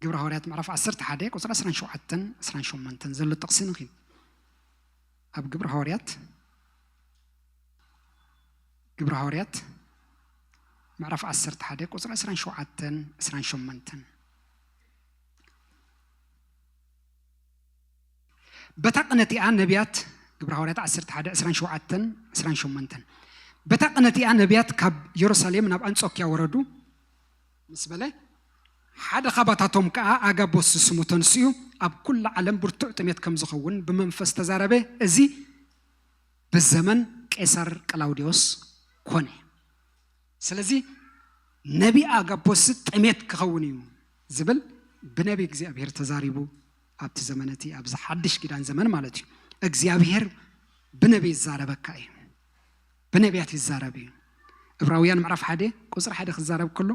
ግብሪ ሃዋርያት ምዕራፍ ዓሰርተ ሓደ ቁፅሪ ዕስራን ሸውዓተን ዕስራን ሸሞንተን ዘሎ ጥቕሲ ንኺድ። ኣብ ግብሪ ሃዋርያት፣ ግብሪ ሃዋርያት ምዕራፍ ዓሰርተ ሓደ ቁፅሪ ዕስራን ሸውዓተን ዕስራን ሸሞንተን። በታ ቅነቲኣ ነቢያት፣ ግብሪ ሃዋርያት ዓሰርተ ሓደ ዕስራን ሸውዓተን ዕስራን ሸሞንተን። በታ ቅነቲኣ ነቢያት ካብ የሩሳሌም ናብ ኣንጾክያ ወረዱ ምስ በለ፣ ሓደ ካባታቶም ከኣ ኣጋቦስ ዝስሙ ተንስኡ፣ ኣብ ኩላ ዓለም ብርቱዕ ጥሜት ከም ዝኸውን ብመንፈስ ተዛረበ። እዚ ብዘመን ቄሳር ቀላውዲዮስ ኮነ። ስለዚ ነቢ ኣጋቦስ ጥሜት ክኸውን እዩ ዝብል ብነቢ እግዚኣብሔር ተዛሪቡ ኣብቲ ዘመን እቲ፣ ኣብዚ ሓድሽ ኪዳን ዘመን ማለት እዩ። እግዚኣብሔር ብነቢ ይዛረበካ እዩ። ብነቢያት ይዛረብ እዩ። ዕብራውያን ምዕራፍ ሓደ ቁፅሪ ሓደ ክዛረብ ከሎ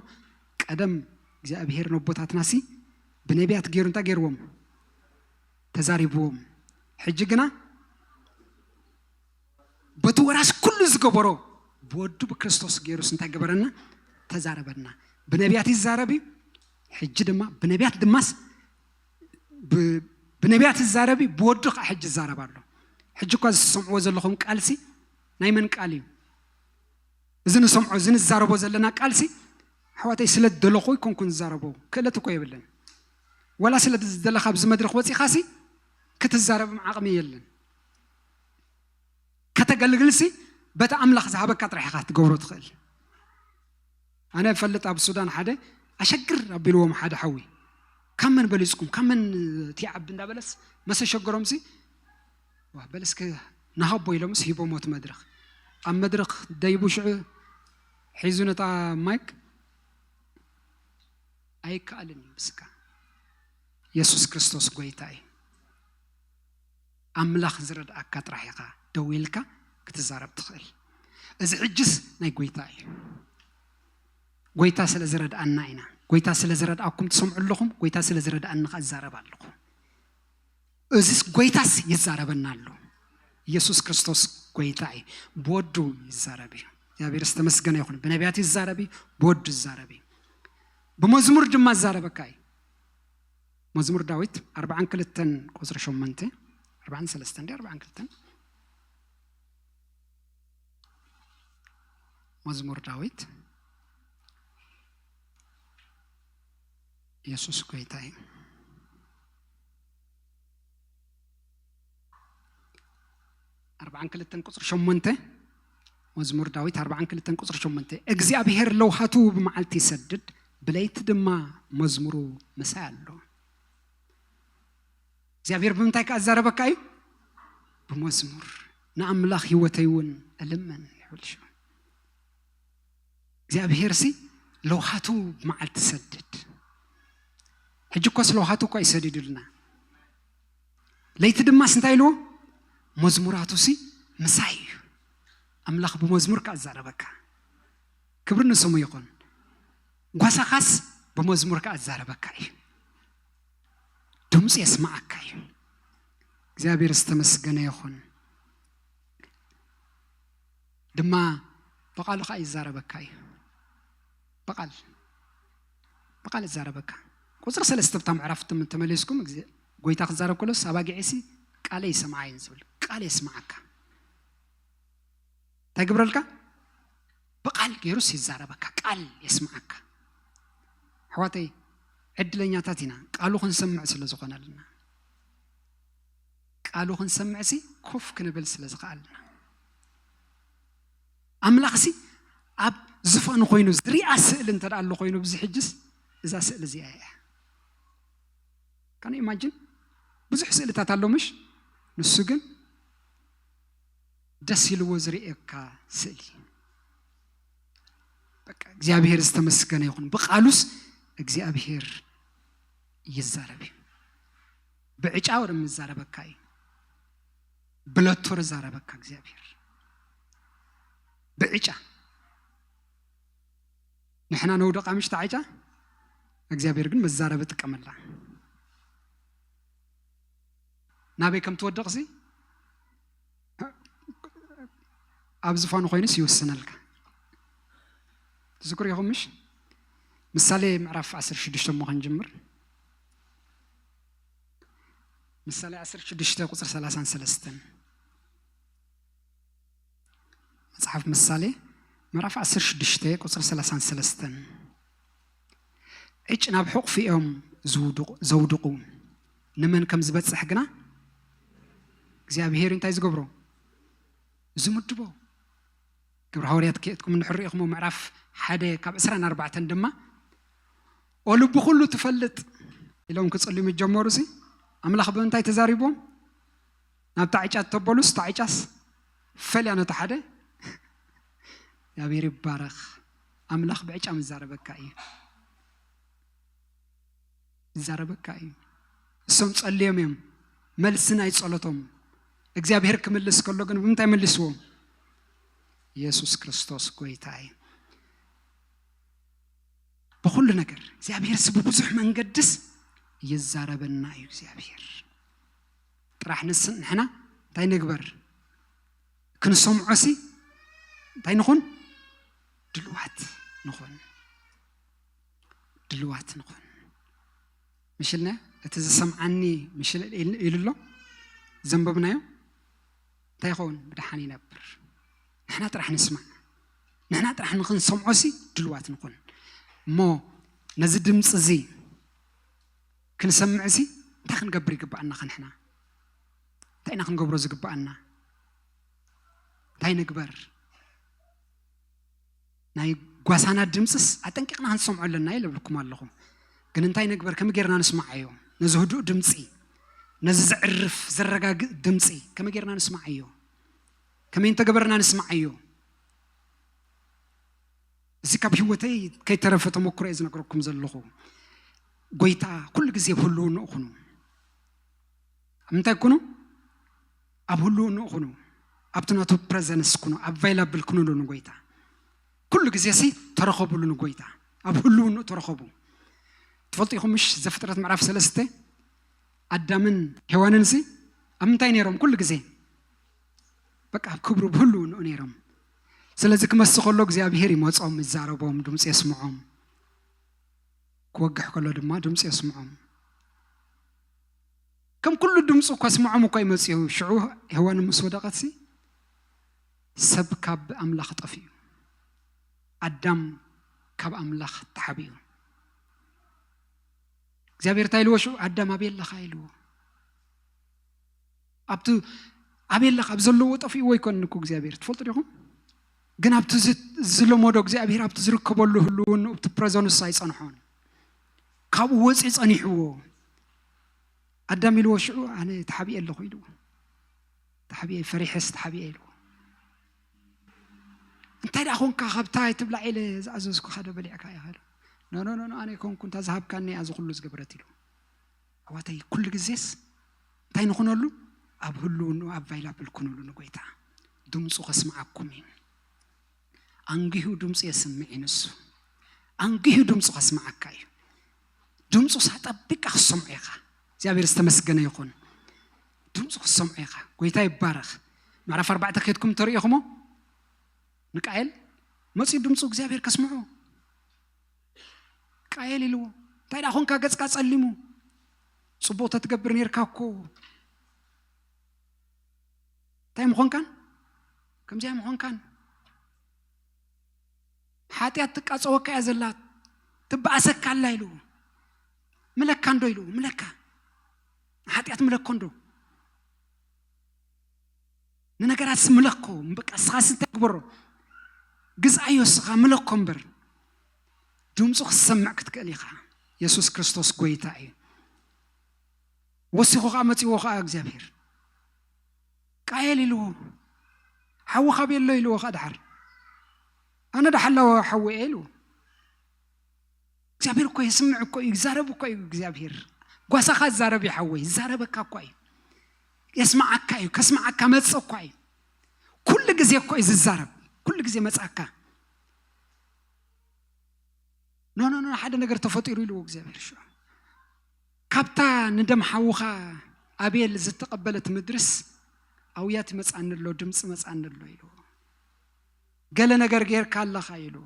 ቀደም እግዚኣብሔር ነቦታትናሲ ብነቢያት ገይሩ እንታይ ገይርዎም? ተዛሪብዎም። ሕጂ ግና በቲ ወራስ ኩሉ ዝገበሮ ብወዱ ብክርስቶስ ገይሩስ እንታይ ገበረና? ተዛረበና። ብነቢያት ይዛረብ እዩ። ሕጂ ድማ ብነቢያት ድማስ ብ-፣ ብነቢያት ይዛረብ እዩ፣ ብወዱ ከዓ ሕጂ ይዛረብ ኣሎ። ሕጂ እኳ ዝሰምዕዎ ዘለኹም ቃልሲ ናይ መን ቃል እዩ? እዚ ንሰምዖ፣ እዚ ንዛረቦ ዘለና ቃልሲ ኣሕዋተይ ስለ ደለኹ ይኮንኩን ዝዛረቦ፣ ክእለት እኮ የብለን። ወላ ስለ ዝደለኻ ኣብዚ መድረኽ ወፂኻሲ ክትዛረብም ዓቕሚ የለን። ከተገልግልሲ በቲ ኣምላኽ ዝሃበካ ጥራሕ ኢኻ ክትገብሮ ትኽእል። ኣነ እፈልጥ ኣብ ሱዳን ሓደ ኣሸግር ኣቢልዎም ሓደ ሓዊ ካብ መን በሊፅኩም ካብ መን ትይዓቢ እንዳበለስ መሰ ሸገሮምሲ ዋ በለስከ ንሃቦ ኢሎምስ ሂቦሞ እቲ መድረኽ ኣብ መድረኽ ደይቡ ሽዑ ሒዙ ነታ ማይክ ኣይከኣልን እዩ ብስካ የሱስ ክርስቶስ ጎይታ እዩ ኣምላኽ ዝረድኣካ ጥራሕ ኢኻ ደው ኢልካ ክትዛረብ ትኽእል እዚ ሕጅስ ናይ ጎይታ እዩ። ጎይታ ስለ ዝረድኣና ኢና። ጎይታ ስለ ዝረድኣኩም ትሰምዑ ኣለኹም። ጎይታ ስለ ዝረድኣኒ ከኣ እዛረብ ኣለኹ። እዚስ ጎይታስ ይዛረበና ኣሎ። ኢየሱስ ክርስቶስ ጎይታ እዩ። ብወዱ ይዛረብ እዩ። እግዚኣብሔር ዝተመስገነ ይኹን። ብነቢያት ይዛረብ እዩ፣ ብወዱ ይዛረብ እዩ። ብመዝሙር ድማ ይዛረበካ እዩ። መዝሙር ዳዊት ኣርባዓን ክልተን ቁፅሪ ሸሞንተ፣ ኣርባዓን ሰለስተን ድዩ ኣርባዓን ክልተን? መዝሙር ዳዊት። ኢየሱስ ጎይታ እዩ። ኣርባዓን ክልተን ቁፅሪ ሸሞንተ፣ መዝሙር ዳዊት ኣርባዓን ክልተን ቁፅሪ ሸሞንተ፣ እግዚኣብሔር ለውሃቱ ብመዓልቲ ይሰድድ፣ ብለይቲ ድማ መዝሙሩ ምሳይ ኣሎ። እግዚኣብሔር ብምንታይ ከኣ ዝዛረበካ እዩ? ብመዝሙር። ንኣምላኽ ህይወተይ እውን እልምን ይብል ሽዑ። እግዚኣብሔር ሲ ለውሃቱ ብመዓልቲ ይሰድድ። ሕጂ እኮስ ለውሃቱ እኮ ይሰድድልና። ለይቲ ድማስ እንታይ ኢልዎ? መዝሙራቱ ሲ ምሳይ እዩ። ኣምላኽ ብመዝሙር ከኣ ዝዛረበካ። ክብሪ ንስሙ ይኹን። ጓሳኻስ ብመዝሙር ከኣ ዝዛረበካ እዩ። ድምፁ የስማዓካ እዩ። እግዚኣብሔር ዝተመስገነ ይኹን። ድማ ብቓሉ ከኣ ይዛረበካ እዩ። ብቓል፣ ብቓል ይዛረበካ። ቁፅሪ ሰለስተ ብታ ምዕራፍ ትም-፣ ተመሊስኩም፣ ግዜ-፣ ጎይታ ክዛረብ ከሎስ ኣባጊዐሲ ቃለይ ይሰምዓ እየን ዝብል። ቃል የስምዓካ። እንታይ ግብረልካ? ብቓል ገይሩስ ይዛረበካ፣ ቃል የስምዓካ። ኣሕዋተይ፣ ዕድለኛታት ኢና፣ ቃሉ ክንሰምዕ ስለ ዝኾነልና። ቃሉ ክንሰምዕሲ ኮፍ ክንብል ስለ ዝኸኣልና። ኣምላኽሲ ኣብ ዝፋኑ ኮይኑ ዝሪኣ ስእሊ እንተ ደኣ ኣሎ ኮይኑ፣ ብዚ ሕጅስ እዛ ስእሊ እዚኣ እያ። ካን ኢማጂን? ብዙሕ ስእልታት ኣሎ ምሽ? ንሱ ግን ደስ ኢልዎ ዝርእየካ ስእሊ። በቃ እግዚኣብሔር ዝተመስገነ ይኹን። ብቓሉስ እግዚኣብሔር ይዛረብ እዩ። ብዕጫ ወደ ምዛረበካ እዩ። ብለቶ ርዛረበካ እግዚኣብሔር። ብዕጫ። ንሕና ነውደቓ ምሽ ታዕጫ፣ እግዚኣብሔር ግን መዛረቢ ጥቀመላ። ናበይ ከም ትወድቕ ሲ ኣብ ዝፋኑ ኮይኑስ ይውስነልካ። ትዝክሩ ኢኹም ምሽ? ምሳሌ ምዕራፍ ዓሰርተ ሽዱሽተ እሞ ክንጅምር። ምሳሌ ዓሰርተ ሽዱሽተ ቁፅሪ ሰላሳን ሰለስተን። መጽሓፍ ምሳሌ ምዕራፍ ዓሰርተ ሽዱሽተ ቁጽሪ ሰላሳን ሰለስተን። ዕጭ ናብ ሕቑፊ እዮም ዝውድቑ-፣ ዘውድቑ፣ ንመን ከም ዝበጽሕ ግና እግዚኣብሔር እንታይ ዝገብሮ? ዝምድቦ። ግብረ ሃዋርያት ከየትኩም እንድሕር ርኢኹሞ ምዕራፍ ሓደ ካብ ዕስራን ኣርባዕተን ድማ፣ "ኦ ልቢ ኩሉ ትፈልጥ" ኢሎም ክጽልዩ ምስ ጀመሩ ሲ ኣምላኽ ብምንታይ ተዛሪቦም? ናብ ታዕጫ ተበሉስ፣ ታዕጫስ ፈልያ ነቲ ሓደ። እግዚኣብሔር ይባረኽ። ኣምላኽ ብዕጫ ምዛረበካ እዩ። ይዛረበካ እዩ። እሶም ጸልዮም እዮም። መልሲ ናይ ጸሎቶም እግዚኣብሔር ክምልስ ከሎ ግን ብምንታይ መልስዎም? ኢየሱስ ክርስቶስ ጎይታ እዩ። ብኹሉ ነገር እግዚኣብሔር ሲ ብብዙሕ መንገድስ ይዛረበና እዩ። እግዚኣብሔር ጥራሕ ንስ-፣ ንሕና እንታይ ንግበር? ክንሰምዖ ሲ እንታይ ንኹን? ድልዋት ንኹን። ድልዋት ንኹን። ምሽልነ እቲ ዝሰምዓኒ ምሽል ኢል-፣ ኢሉ ኣሎ። ዘንበብናዮ እንታይ ይኸውን? ብደሓን ይነብር። ንሕና ጥራሕ ንስማዕ። ንሕና ጥራሕ ንኽንሰምዖ ሲ ድልዋት ንኹን። እሞ ነዚ ድምፂ እዚ ክንሰምዕ ሲ እንታይ ክንገብር ይግብኣና? ከንሕና እንታይ ኢና ክንገብሮ ዝግብኣና? እንታይ ንግበር? ናይ ጓሳና ድምፅስ ኣጠንቂቕና ክንሰምዖ ኣለና ኢለ እብልኩም ኣለኹ። ግን እንታይ ንግበር? ከመይ ጌርና ንስምዓዮ? ነዚ ህዱእ ድምፂ፣ ነዚ ዘዕርፍ፣ ዘረጋግእ ድምፂ ከመይ ጌርና ንስምዓዮ? ከመይ እንተገበርና ንስምዓዮ? እዚ ካብ ህይወተይ ከይተረፈ ተመክሮ እየ ዝነግረኩም ዘለኹ። ጎይታ ኩሉ ግዜ ኣብ ህልውንኡ ኩኑ። ኣብ ምንታይ ኩኑ? ኣብ ህልውንኡ ኩኑ። ኣብቲ ናቱ ፕረዘንስ ኩኑ፣ ኣቫይላብል ኩኑሉ ንጎይታ። ኩሉ ግዜ ሲ ተረኸቡሉ ንጎይታ። ኣብ ህልውንኡ ተረኸቡ። ትፈልጡ ኢኹም ምሽ ዘፍጥረት ምዕራፍ ሰለስተ ኣዳምን ሄዋንን ሲ ኣብ ምንታይ ነይሮም? ኩሉ ግዜ በቃ ኣብ ክብሩ ብህልውንኡ ነይሮም። ስለዚ ክመስ ከሎ እግዚኣብሔር ይመጾም፣ ይዛረቦም፣ ድምፂ የስምዖም። ክወግሕ ከሎ ድማ ድምፂ የስምዖም። ከም ኩሉ ድምፁ ከስምዖም እኮ ይመፅኡ። ሽዑ ሄዋን ምስ ወደቐትሲ ሰብ ካብ ኣምላኽ ጠፊኡ፣ ኣዳም ካብ ኣምላኽ ተሓቢኡ። እግዚኣብሔር እንታይ ኢልዎ ሽዑ? ኣዳም ኣበይ ኣለኻ ኢልዎ። ኣብቲ ኣበይ ኣለኻ ኣብ ዘለዎ ጠፊእዎ ኣይኮንን እኮ እግዚኣብሔር፣ ትፈልጡ ዲኹም? ግን ኣብቲ ዝ- ዝለመዶ እግዚኣብሔር ኣብቲ ዝርከበሉ ህልውንኡ ኣብቲ ፕረዘንስ ኣይጸንሖን። ካብኡ ወፂኡ ጸኒሕዎ። ኣዳም ኢልዎ ሽዑ ኣነ ተሓቢኤ ኣለኹ ኢልዎ። ተሓቢኤ ፈሪሐስ ተሓቢኤ ኢልዎ። እንታይ ደኣ ኾንካ ካብታ ኣይትብላዕ ኢለ ዝኣዘዝኩኻ ዶ በሊዕካ ኢኻ ኢሉ። ኖ ኖ ኖ ኖ፣ ኣነ ኣይኮንኩ፣ እንታ ዝሃብካኒ እያ እዚ ኩሉ ዝገበረት ኢሉ። ኣሕዋተይ ኩሉ ግዜስ እንታይ ንኹነሉ? ኣብ ህልውንኡ ኣቫይላብል ኩኑሉ ንጎይታ። ድምፁ ከስምዓኩም እዩ። ኣንጊሁ ድምፁ የስምዕ እዩ ንሱ። ኣንጊሁ ድምፁ ከስምዓካ እዩ። ድምፁ ሳጠቢቅካ ክሰምዖ ኢኻ። እግዚኣብሔር ዝተመስገነ ይኹን። ድምፁ ክሰምዖ ኢኻ። ጎይታ ይባረኽ። ምዕራፍ ኣርባዕተ ከድኩም ተርእኹሞ ንቃየል መፅኡ ድምፁ እግዚኣብሔር ከስምዖ። ቃየል ኢልዎ እንታይ ደኣ ኾንካ ገፅካ ፀሊሙ? ፅቡቕ ተትገብር ነርካ እኮ። እንታይ ምኾንካን? ከምዚኣ ምኾንካን? ሓጢኣት ትቃፀወካ እያ ዘላ፣ ትበኣሰካ ኣላ ኢልዎ። ምለካ እንዶ ኢልዎ፣ ምለካ። ሓጢኣት ምለኮ እንዶ? ንነገራት ምለኮ፣ በቃ እስኻስ እንታይ ግበሮ? ግዝኣዮ እስኻ፣ ምለኮ እምበር። ድምፁ ክትሰምዕ ክትክእል ኢኻ። የሱስ ክርስቶስ ጎይታ እዩ። ወሲኹ ኸዓ መፂዎ ኸዓ እግዚኣብሔር። ቃየል ኢልዎ፣ ሓዊ ካበይ ኣሎ ኢልዎ ኸዓ ድሓር። ኣነ ዳሓላዊ ሓዊ እየ ኢልዎ። እግዚኣብሔር እኮ የስምዕ እኮ እዩ፣ ይዛረብ እኮ እዩ እግዚኣብሔር። ጓሳኻ ዝዛረብ እዩ ሓወይ፣ ይዛረበካ እኮ እዩ። የስምዓካ እዩ፣ ከስምዓካ መጽእ እኮ እዩ። ኩሉ ግዜ እኮ እዩ ዝዛረብ፣ ኩሉ ግዜ መጽኣካ። ኖ ኖ ኖ፣ ሓደ ነገር ተፈጢሩ ኢልዎ እግዚኣብሔር ሽዑ። ካብታ ንደም ሓውኻ ኣቤል ዝተቐበለት ምድርስ ኣውያት መጽኣኒ ኣሎ፣ ድምፂ መጽኣኒ ኣሎ ኢልዎ። ገለ ነገር ጌርካ ኣለኻ ኢልዎ።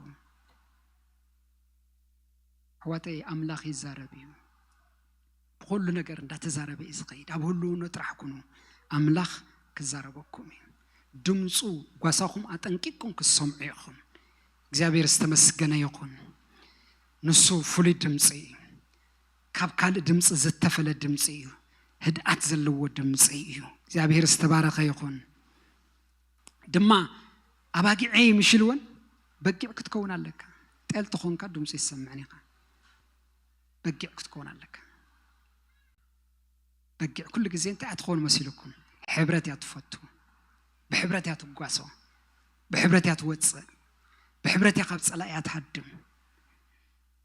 ኣሕዋተይ ኣምላኽ ይዛረብ እዩ። ብኹሉ ነገር እንዳተዛረበ እዩ ዝኸይድ። ኣብ ህልውና ጥራሕ ኩኑ፣ ኣምላኽ ክዛረበኩም እዩ። ድምፁ ጓሳኹም ኣጠንቂቅኩም ክትሰምዑ ኢኹም። እግዚኣብሔር ዝተመስገነ ይኹን። ንሱ ፍሉይ ድምፂ እዩ። ካብ ካልእ ድምፂ ዝተፈለ ድምፂ እዩ። ህድኣት ዘለዎ ድምፂ እዩ። እግዚኣብሔር ዝተባረኸ ይኹን። ድማ ኣባጊዐይ ምሽ ኢልወን በጊዕ ክትከውን ኣለካ። ጤል ተኾንካ ድምፁ ይሰምዕን ኢኻ። በጊዕ ክትከውን ኣለካ። በጊዕ ኩሉ ግዜ እንታይ እያ ትኸውን መሲልኩም? ሕብረት እያ ትፈቱ። ብሕብረት እያ ትጓሶ። ብሕብረት እያ ትወፅእ። ብሕብረት እያ ካብ ፀላእያ ትሃድም።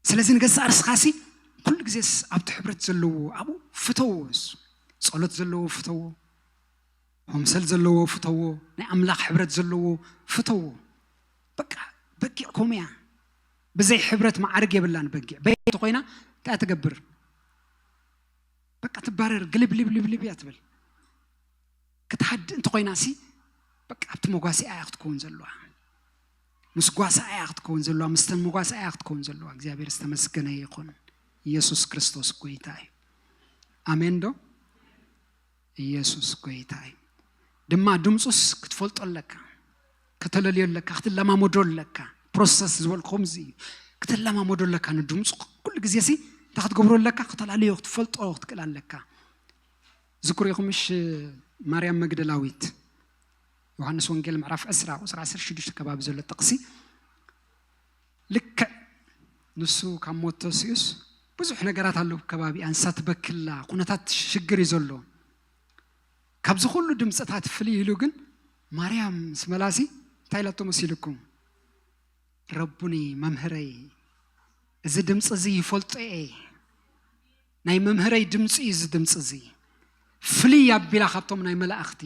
ስለዚ ንገዛእ ርስኻሲ ኩሉ ግዜስ ኣብቲ ሕብረት ዘለዎ ኣብኡ ፍተዎ። እሱ ጸሎት ዘለዎ ፍተዎ፣ ሆምሰል ዘለዎ ፍተዎ፣ ናይ ኣምላኽ ሕብረት ዘለዎ ፍተዎ። በቃ በጊዕ ከምኡ እያ። ብዘይ ሕብረት ማዕርግ የብላን በጊዕ። በየት ኮይና እንታይ ትገብር? በቃ ትባረር፣ ግልብልብልብልብ እያ ትብል። ክትሃድእ እንተኾይና ሲ በቃ ኣብቲ መጓሲኣ እያ ክትከውን ዘለዋ። ምስ ጓሳ እያ ክትከውን ዘለዋ፣ ምስተን መጓሳ እያ ክትከውን ዘለዋ። እግዚኣብሔር ዝተመስገነ ይኹን። ኢየሱስ ክርስቶስ ጎይታ እዩ። ኣሜን ዶ? ኢየሱስ ጎይታ እዩ። ድማ ድምፁስ ክትፈልጦ ኣለካ፣ ከተለልዮ ኣለካ፣ ክትለማመዶ ኣለካ። ፕሮሰስ ዝበልኩ ከምዚ እዩ። ክትለማመዶ ኣለካ ንድምፁ። ኩሉ ግዜ ሲ እንታይ ክትገብሮ ኣለካ? ከተላለዮ፣ ክትፈልጦ ክትክእል ኣለካ። ዝክሩ ኢኹም ምሽ ማርያም መግደላዊት ዮሃንስ ወንጌል ምዕራፍ ዕስራ ቁፅሪ ዓሰርተ ሽዱሽተ ከባቢ ዘሎ ጥቕሲ ልክዕ ንሱ ካብ ሞት ተሲኡስ ብዙሕ ነገራት ኣለዉ ከባቢኣ። ንሳ ትበክላ፣ ኩነታት ሽግር እዩ ዘሎ። ካብዚ ኩሉ ድምፅታት ፍልይ ኢሉ ግን ማርያም ምስ መላሲ እንታይ ኢላቶ መሲልኩም? ረቡኒ፣ መምህረይ፣ እዚ ድምፂ እዚ ይፈልጦ እየ። ናይ መምህረይ ድምፂ እዩ እዚ ድምፂ እዚ። ፍልይ ኣቢላ ካብቶም ናይ መላእኽቲ።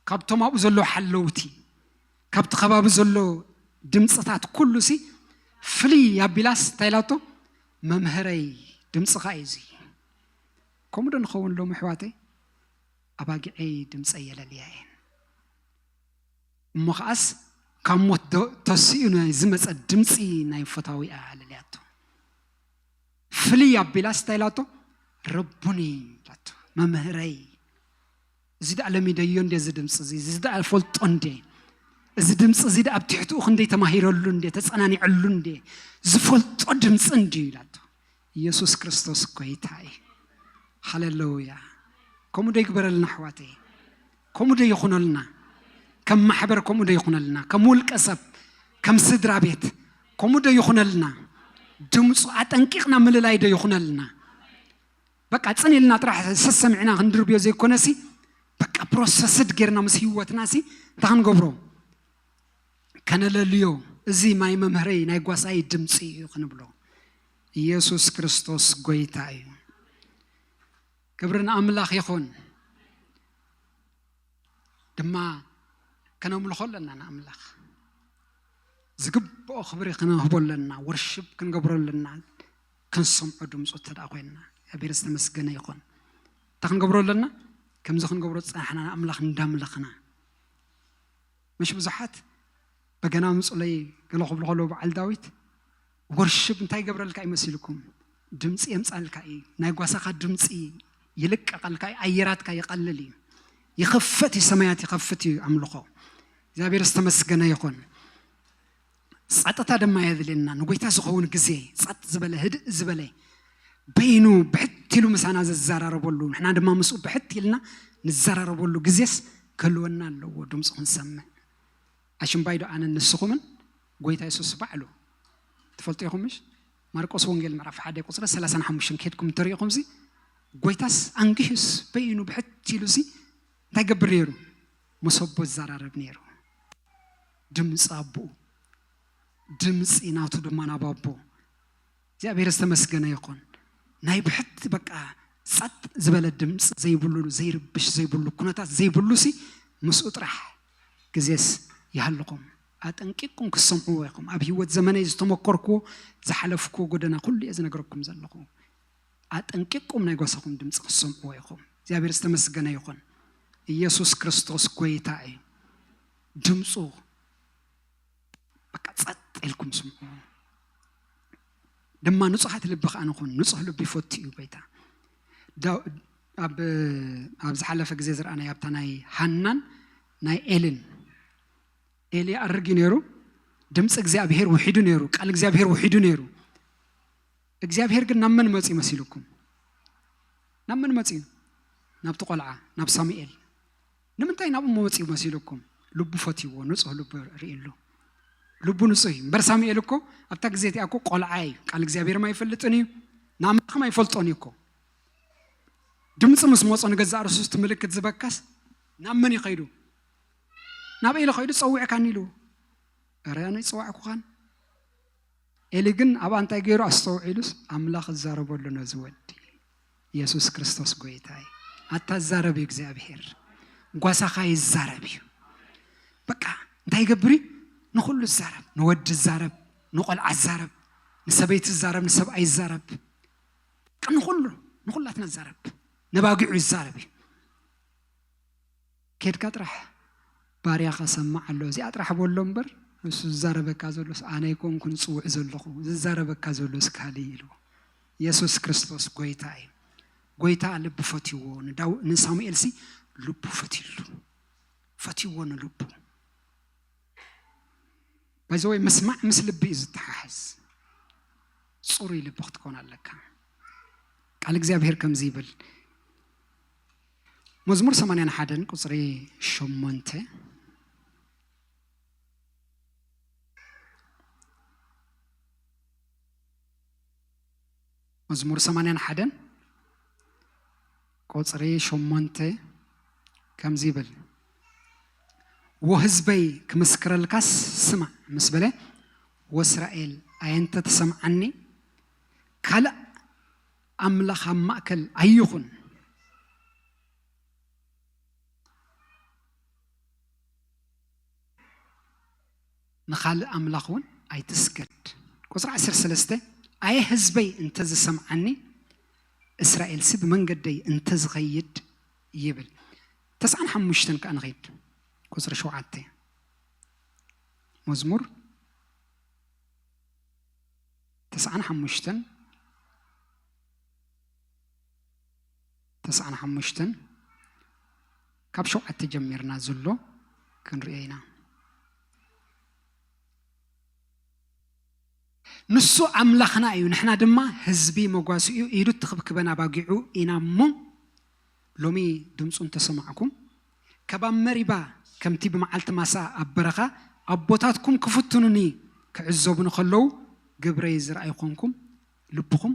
ካብቶም ኣብኡ ዘለዉ ሓለውቲ፣ ካብቲ ከባቢ ዘሎ ድምፅታት ኩሉ ሲ ፍልይ ኣቢላስ እንታይ ኢላቶ? መምህረይ፣ ድምፅኻ እዩ እዚ። ከምኡ ዶ ንኸውን ሎም ኣሕዋተይ? ኣባጊዐይ ድምፀይ የለልያ እየን። እሞ ከዓስ ካብ ሞት ዶ ተሲኡ ናይ ዝመፀ ድምፂ ናይ ፈታዊኣ ኣለልያቶ። ፍልይ ኣቢላስ እንታይ ኢላቶ? ረቡኒ ኢላቶ፣ መምህረይ። እዚ ደኣ ለሚደዮ እንዴ እዚ ድምፂ እዚ? እዚ ደኣ ፈልጦ እንዴ? እዚ ድምፂ እዚ ደኣ ኣብ ትሕትኡ ክንደይ ተማሂረሉ እንዴ? ተፀናኒዐሉ እንዴ? ዝፈልጦ ድምፂ እንድዩ ኢላቶ። ኢየሱስ ክርስቶስ ጎይታ እዩ። ሃሌሉያ። ከምኡ ዶ ይግበረልና ኣሕዋተይ? ከምኡ ዶ ይኹነልና? ከም ማሕበር ከምኡ ዶ ይኹነልና? ከም ውልቀ ሰብ፣ ከም ስድራ ቤት ከምኡ ዶ ይኹነልና? ድምፁ ኣጠንቂቕና ምልላይ ዶ ይኹነልና? በቃ ጽን ኢልና ጥራሕ ሰሰሚዕና ክንድርብዮ ዘይኮነሲ፣ በቃ ፕሮሰስድ ጌርና ምስ ህይወትናሲ እንታይ ክንገብሮ? ከነለልዮ። እዚ ማይ መምህረይ ናይ ጓሳይ ድምፂ እዩ ክንብሎ። ኢየሱስ ክርስቶስ ጎይታ እዩ። ክብሪ ንኣምላኽ ይኹን። ድማ ከነምልኾ ኣለና ንኣምላኽ። ዝግብኦ ክብሪ ክነህቦ ኣለና። ወርሽፕ ክንገብሮ ኣለና። ክንሰምዖ ድምፁ እንተ ደኣ ኮይንና። እግዚኣብሔር ዝተመስገነ ይኹን። እንታይ ክንገብሮ ኣለና? ከምዚ ክንገብሮ ዝጸናሕና ንኣምላኽ እንዳምለኽና። ምሽ ብዙሓት በገና ምጹለይ ገለ ክብሉ ከለዉ በዓል ዳዊት፣ ወርሽፕ እንታይ ይገብረልካ እዩ መሲልኩም? ድምፂ የምፃልካ እዩ። ናይ ጓሳኻ ድምፂ ይልቀቐልካ እዩ። ኣየራትካ ይቐልል እዩ። ይኸፍት እዩ፣ ሰማያት ይኸፍት እዩ ኣምልኾ። እግዚኣብሔር ዝተመስገነ ይኹን። ጸጥታ ድማ የድልየና። ንጎይታ ዝኸውን ግዜ፣ ጸጥ ዝበለ፣ ህድእ ዝበለ፣ በይኑ ብሕት ኢሉ ምሳና ዝዘራረበሉ፣ ንሕና ድማ ምስኡ ብሕት ኢልና ንዘራረበሉ ግዜስ ክህልወና ኣለዎ፣ ድምፁ ክንሰምዕ። ኣሽምባይ ዶ ኣነን ንስኹምን? ጎይታ የሱስ ባዕሉ። ትፈልጡ ኢኹም ምሽ? ማርቆስ ወንጌል ምዕራፍ ሓደ ቁጽሪ ሰላሳን ሓሙሽተን ከድኩም እንተሪኢኹም፣ እዚ ጎይታስ ኣንጊሁስ በይኑ ብሕት ኢሉ፣ እዚ እንታይ ገብር ነይሩ? መሰቦ ይዘራረብ ነይሩ። ድምፂ ኣቦኡ፣ ድምፂ ናቱ ድማ ናብ ኣቦ። እግዚኣብሔር ዝተመስገነ ይኹን። ናይ ብሕት በቃ ጸጥ ዝበለ ድምፂ ዘይብሉ፣ ዘይርብሽ ዘይብሉ፣ ኩነታት ዘይብሉ ሲ ምስኡ ጥራሕ ግዜስ ይሃልኹም። ኣጠንቂቅኩም ክትሰምዕዎ ኢኹም። ኣብ ህይወት ዘመነይ ዝተመኮርኩዎ፣ ዝሓለፍኩዎ ጎደና ኩሉ እየ ዝነግረኩም ዘለኹ። ኣጠንቂቅኩም ናይ ጓሳኹም ድምፂ ክትሰምዕዎ ኢኹም። እግዚኣብሔር ዝተመስገነ ይኹን። ኢየሱስ ክርስቶስ ጎይታ እዩ። ድምፁ በቃ ጸጥ ኢልኩም ስምዑ። ድማ ንጹሃት ልቢ ከኣ ንኹን። ንጹህ ልቢ ይፈቱ እዩ ጎይታ። ዳ-፣ ኣብ፣ ኣብ ዝሓለፈ ግዜ ዝረኣናዮ ኣብታ ናይ ሃናን ናይ ኤልን፣ ኤሊ ኣርግ እዩ ነይሩ፣ ድምፂ እግዚኣብሔር ውሒዱ ነይሩ፣ ቃል እግዚኣብሔር ውሒዱ ነይሩ። እግዚኣብሔር ግን ናብ መን መፂኡ መሲልኩም? ናብ መን መፂኡ? ናብቲ ቆልዓ፣ ናብ ሳሙኤል። ንምንታይ ናብኡ መፂኡ መሲልኩም? ልቡ ፈትይዎ፣ ንፁህ ልቡ ርእሉ። ልቡ ንፁህ እዩ። እምበር ሳሙኤል እኮ ኣብታ ግዜ እቲኣ እኮ ቆልዓ እዩ። ቃል እግዚኣብሔርም ኣይፈልጥን እዩ፣ ንኣምላኽም ኣይፈልጦን እዩ እኮ። ድምፂ ምስ መፆ ንገዛእ ርእሱ እቲ ምልክት ዝበካስ ናብ መን እዩ ከይዱ? ናብ ኤሊ ከይዱ ጸዊዕካኒ ኢሉ። ኧረ ኣነ ይጸዋዕኩኻን። ኤሊ ግን ኣብኣ እንታይ ገይሩ ኣስተውዒሉስ፣ ኣምላኽ እዛረበሉ ነዚ ወዲ። የሱስ ክርስቶስ ጎይታ እዩ። ኣታ ዛረብ እዩ እግዚኣብሔር። ጓሳኻ ይዛረብ እዩ። በቃ እንታይ ይገብር እዩ? ንኹሉ ይዛረብ። ንወዲ ይዛረብ፣ ንቖልዓ ይዛረብ፣ ንሰበይቲ ይዛረብ፣ ንሰብኣይ ይዛረብ። በቃ ንኹሉ፣ ንኹላትና ይዛረብ። ነባጊዑ ይዛረብ እዩ። ኬድካ ጥራሕ ባርያኻ ሰማዕ ኣሎ፣ እዚኣ ጥራሕ በሎ እምበር፣ እሱ ዝዛረበካ ዘሎስ ኣነ ኣይኮንኩን ዝጽውዕ ዘለኹ፣ ዝዛረበካ ዘሎስ ካልእ ኢሉ። የሱስ ክርስቶስ ጎይታ እዩ። ጎይታ ልቢ ፈትይዎ፣ ንዳው-፣ ንሳሙኤልሲ ልቡ ፈትይሉ። ፈትይዎ ንልቡ። ባይ ዘ ወይ ምስማዕ ምስ ልቢ እዩ ዝተሓሓዝ። ጽሩይ ልቢ ክትኮን ኣለካ። ቃል እግዚኣብሔር ከምዚ ይብል፣ መዝሙር ሰማንያን ሓደን ቁጽሪ ሸሞንተ፣ መዝሙር ሰማንያን ሓደን ቁጽሪ ሸሞንተ ከምዚ ይብል፣ "ወህዝበይ ክምስክረልካስ ስማዕ" ምስ በለ፣ "ወእስራኤል ኣየንተ ተሰምዓኒ፣ ካልእ ኣምላኽ ኣብ ማእከል ኣይኹን" ንኻልእ ኣምላኽ እውን ኣይትስገድ። ቁፅሪ ዓሰርተ ሰለስተ፣ ኣየ ህዝበይ እንተዝሰምዓኒ፣ እስራኤልሲ ብመንገደይ እንተዝኸይድ ይብል። ተስዓን ሓሙሽተን ከዓ ንኸይድ። ቁፅሪ ሸውዓተ፣ መዝሙር ተስዓን ሓሙሽተን፣ ተስዓን ሓሙሽተን ካብ ሸውዓተ ጀሚርና ዘሎ ክንሪኦ ኢና። ንሱ ኣምላኽና እዩ፣ ንሕና ድማ ህዝቢ መጓስኡ፣ ኢዱ እትኽብክበን ኣባጊዑ ኢና እሞ፣ ሎሚ ድምፁ እንተሰማዕኩም፣ ከባብ መሪባ ከምቲ ብመዓልቲ ማሳ ኣብ በረኻ ኣቦታትኩም ክፍትኑኒ ክዕዘቡኒ ከለዉ፣ ግብረይ ዝረኣዩ ኮንኩም፣ ልብኹም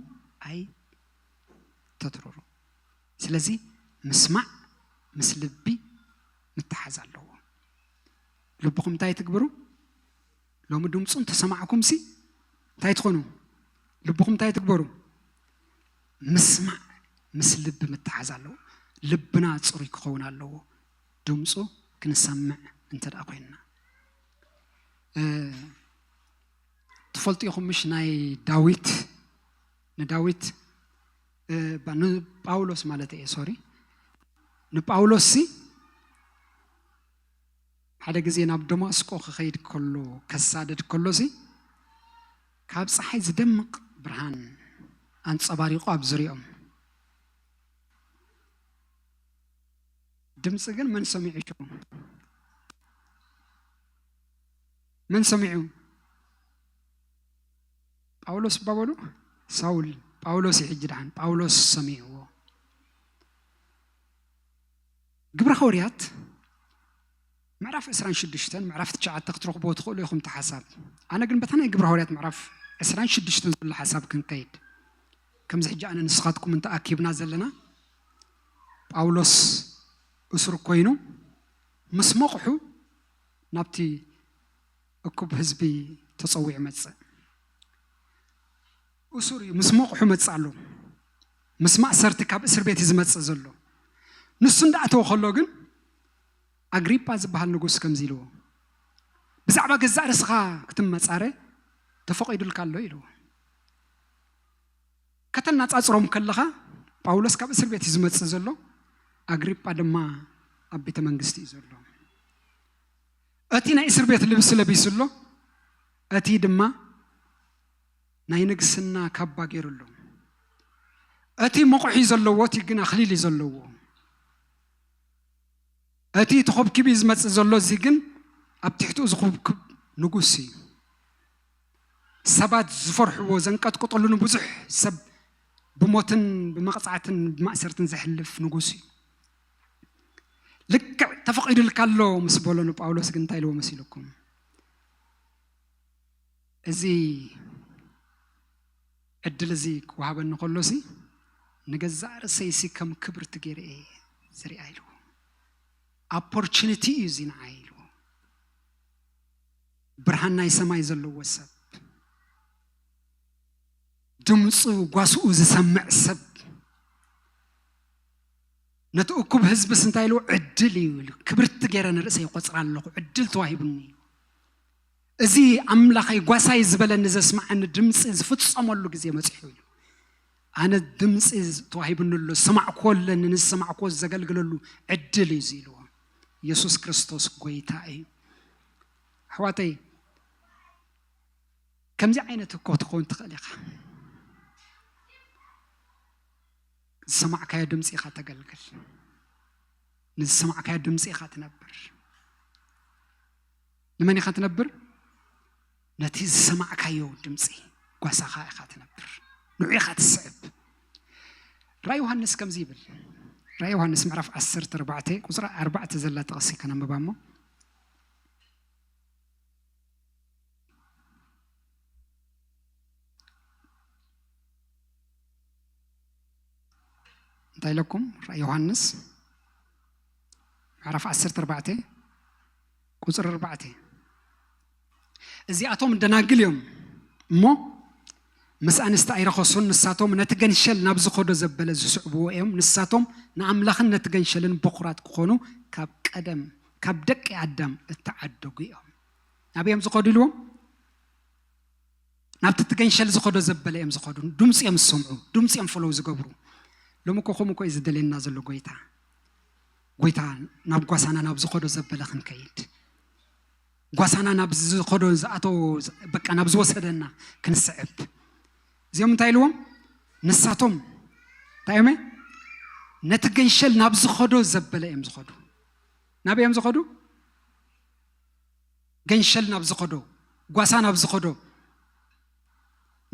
ኣይተትርሩ። ስለዚ ምስማዕ ምስ ልቢ ምትሓዝ ኣለዎ። ልብኹም እንታይ ትግብሩ? ሎሚ ድምፁ እንተሰማዕኩም ሲ እንታይ ትኾኑ? ልብኹም እንታይ ትግበሩ? ምስማዕ ምስ ልቢ ምትሓዝ ኣለዎ። ልብና ፅሩይ ክኸውን ኣለዎ፣ ድምፁ ክንሰምዕ እንተ ደኣ ኮይንና። እ፣ ትፈልጡ ኢኹም ምሽ ናይ ዳዊት፣ ንዳዊት፣ እ፣ ባ-፣ ንጳውሎስ ማለት እየ፣ ሶሪ፣ ንጳውሎስ ሲ ሓደ ግዜ ናብ ደማስቆ ክኸይድ ከሎ፣ ከሳደድ ከሎ ሲ ካብ ፀሓይ ዝደምቕ ብርሃን ኣንጸባሪቑ ኣብ ዙሪኦም። ድምፂ ግን መን ሰሚዑ ሽዑ? መን ሰሚዑ? ጳውሎስ እባ በሉ። ሳውል፣ ጳውሎስ እዩ ሕጂ ደሓን። ጳውሎስ ሰሚዕዎ። ግብረ ሃዋርያት ምዕራፍ ዕስራን ሽዱሽተን፣ ምዕራፍ ትሽዓተ ክትረኽብዎ ትኽእሉ ኢኹም እቲ ሓሳብ። ኣነ ግን በታ ናይ ግብረ ሃዋርያት ምዕራፍ ዕስራን ሽዱሽተን ዘሎ ሓሳብ ክንከይድ። ከምዚ ሕጂ ኣነ ንስኻትኩም እንተኣኪብና ዘለና፣ ጳውሎስ እሱር ኮይኑ ምስ መቑሑ ናብቲ እኩብ ህዝቢ ተጸዊዑ መጽእ። እሱር እዩ፣ ምስ መቑሑ መጽእ ኣሎ። ምስ ማእሰርቲ ካብ እስር ቤት እዩ ዝመጽእ ዘሎ። ንሱ እንዳኣተወ ከሎ ግን ኣግሪጳ ዝበሃል ንጉስ ከምዚ ኢልዎ፣ "ብዛዕባ ገዛእ ርእስኻ ክትመጻረ ተፈቒዱልካ ኣሎ" ኢልዎ። ከተነጻጽሮም ከለኻ፣ ጳውሎስ ካብ እስር ቤት እዩ ዝመጽእ ዘሎ፣ ኣግሪጳ ድማ ኣብ ቤተ መንግስቲ እዩ ዘሎ። እቲ ናይ እስር ቤት ልብሲ ለቢሱ ኣሎ፣ እቲ ድማ ናይ ንግስና ካባ ገይሩ ኣሎ። እቲ መቑሒ ዘለዎ፣ እቲ ግን ኣኽሊል እዩ ዘለዎ። እቲ ተኾብኪቡ እዩ ዝመጽእ ዘሎ፣ እዚ ግን ኣብ ትሕቲኡ ዝኹብኩብ ንጉስ እዩ። ሰባት ዝፈርሕዎ፣ ዘንቀጥቅጥሉ፣ ንብዙሕ ሰብ ብሞትን ብመቕጻዕትን ብማእሰርትን ዘሕልፍ ንጉስ እዩ። ልክዕ ተፈቒዱልካ ኣሎ ምስ በሎ ንጳውሎስ ግን እንታይ ኢልዎ መሲልኩም? "እዚ ዕድል እዚ ክወሃበኒ ከሎሲ ንገዛእ ርእሰይሲ ከም ክብርቲ ገይረ እየ ዝሪኣ" ኢልዎ። "ኣፖርቹኒቲ እዩ እዚ ንዓይ" ኢልዎ። ብርሃን ናይ ሰማይ ዘለዎ ሰብ፣ ድምፁ ጓስኡ ዝሰምዕ ሰብ፣ ነቲ እኩብ ህዝብስ እንታይ ኢልዎ? "ዕድል እዩ" ኢሉ። "ክብርቲ ገይረ ንርእሰይ ይቆጽራ ኣለኹ፣ ዕድል ተዋሂቡኒ እዩ። እዚ ኣምላኸይ ጓሳይ ዝበለኒ ዘስምዓኒ ድምፂ ዝፍጸመሉ ግዜ መጺሑ" ኢሉ። "ኣነ ድምፂ ተዋሂቡኒ ኣሎ፣ ዝሰማዕክዎ ኣለኒ፣ ንዝሰማዕክዎ ዘገልግለሉ ዕድል እዩ እዚ" ኢልዎ። የሱስ ክርስቶስ ጎይታ እዩ። ኣሕዋተይ፣ ከምዚ ዓይነት እኮ ትኸውን ትኽእል ኢኻ። ዝሰማዕካዮ ድምፂ ኢኻ ተገልግል። ንዝሰማዕካዮ ድምፂ ኢኻ ትነብር። ንመን ኢኻ ትነብር? ነቲ ዝሰማዕካዮ ድምፂ ጓሳኻ ኢኻ ትነብር። ንዑ ኢኻ ትስዕብ። ራእይ ዮሃንስ ከምዚ ይብል። ራእይ ዮሃንስ ምዕራፍ ዓሰርተ ኣርባዕተ ቁፅሪ ኣርባዕተ ዘላ ጥቕሲ ከነንብባ እሞ። እንታይ ኢለኩም? ራእይ ዮሃንስ ምዕራፍ ዓሰርተ ኣርባዕተ ቁፅሪ ኣርባዕተ። "እዚኣቶም ደናግል እዮም እሞ ምስ ኣንስቲ ኣይረኸሱን፣ ንሳቶም ነቲ ገንሸል ናብ ዝኸዶ ዘበለ ዝስዕብዎ እዮም። ንሳቶም ንኣምላኽን ነቲ ገንሸልን በኩራት ክኾኑ ካብ ቀደም ካብ ደቂ ኣዳም እተዓደጉ እዮም" ናበይ እዮም ዝኸዱ ኢልዎም? ናብቲ እቲ ገንሸል ዝኸዶ ዘበለ እዮም ዝኸዱ። ድምፂ እዮም ዝሰምዑ፣ ድምፂ እዮም ፈለው ዝገብሩ። ሎሚ እኮ ከምኡ እኮ እዩ ዝደልየና ዘሎ ጎይታ። ጎይታ ናብ ጓሳና ናብ ዝኸዶ ዘበለ ክንከይድ፣ ጓሳና ናብ ዝኸዶ ዝኣተዎ፣ በቃ ናብ ዝወሰደና ክንስዕብ። እዚኦም እንታይ ኢልዎም? ንሳቶም እንታይ እዮም? ነቲ ገንሸል ናብ ዝኸዶ ዘበለ እዮም ዝኸዱ። ናበይ እዮም ዝኸዱ? ገንሸል ናብ ዝኸዶ፣ ጓሳ ናብ ዝኸዶ፣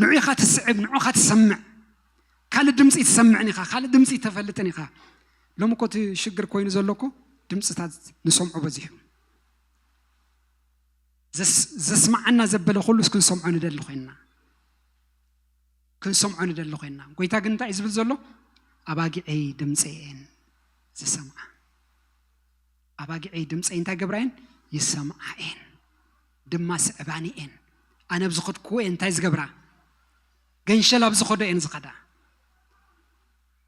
ንዑ ኢኻ ትስዕብ፣ ንዑ ኢኻ ትሰምዕ። ካልእ ድምፂ ትሰምዕን ኢኻ፣ ካልእ ድምፂ ተፈልጥን ኢኻ። ሎሚ እኮ እቲ ሽግር ኮይኑ ዘሎ እኮ ድምፅታት ንሰምዖ በዚሑ። ዘስ-፣ ዘስማዓና ዘበለ ኩሉስ ክንሰምዖ ንደሊ ኮይንና። ክንሰምዖ ንደሊ ኮይንና። ጎይታ ግን እንታይ እዩ ዝብል ዘሎ? ኣባጊዐይ ድምፀይ እየን ዝሰምዓ። ኣባጊዐይ ድምፀይ እንታይ ገብራ እየን? ይሰምዓ እየን። ድማ ስዕባኒ እየን። ኣነ ኣብ ዝኸድክዎ እየን እንታይ ዝገብራ? ገንሸል ኣብ ዝኸዶ እየን ዝኸዳ።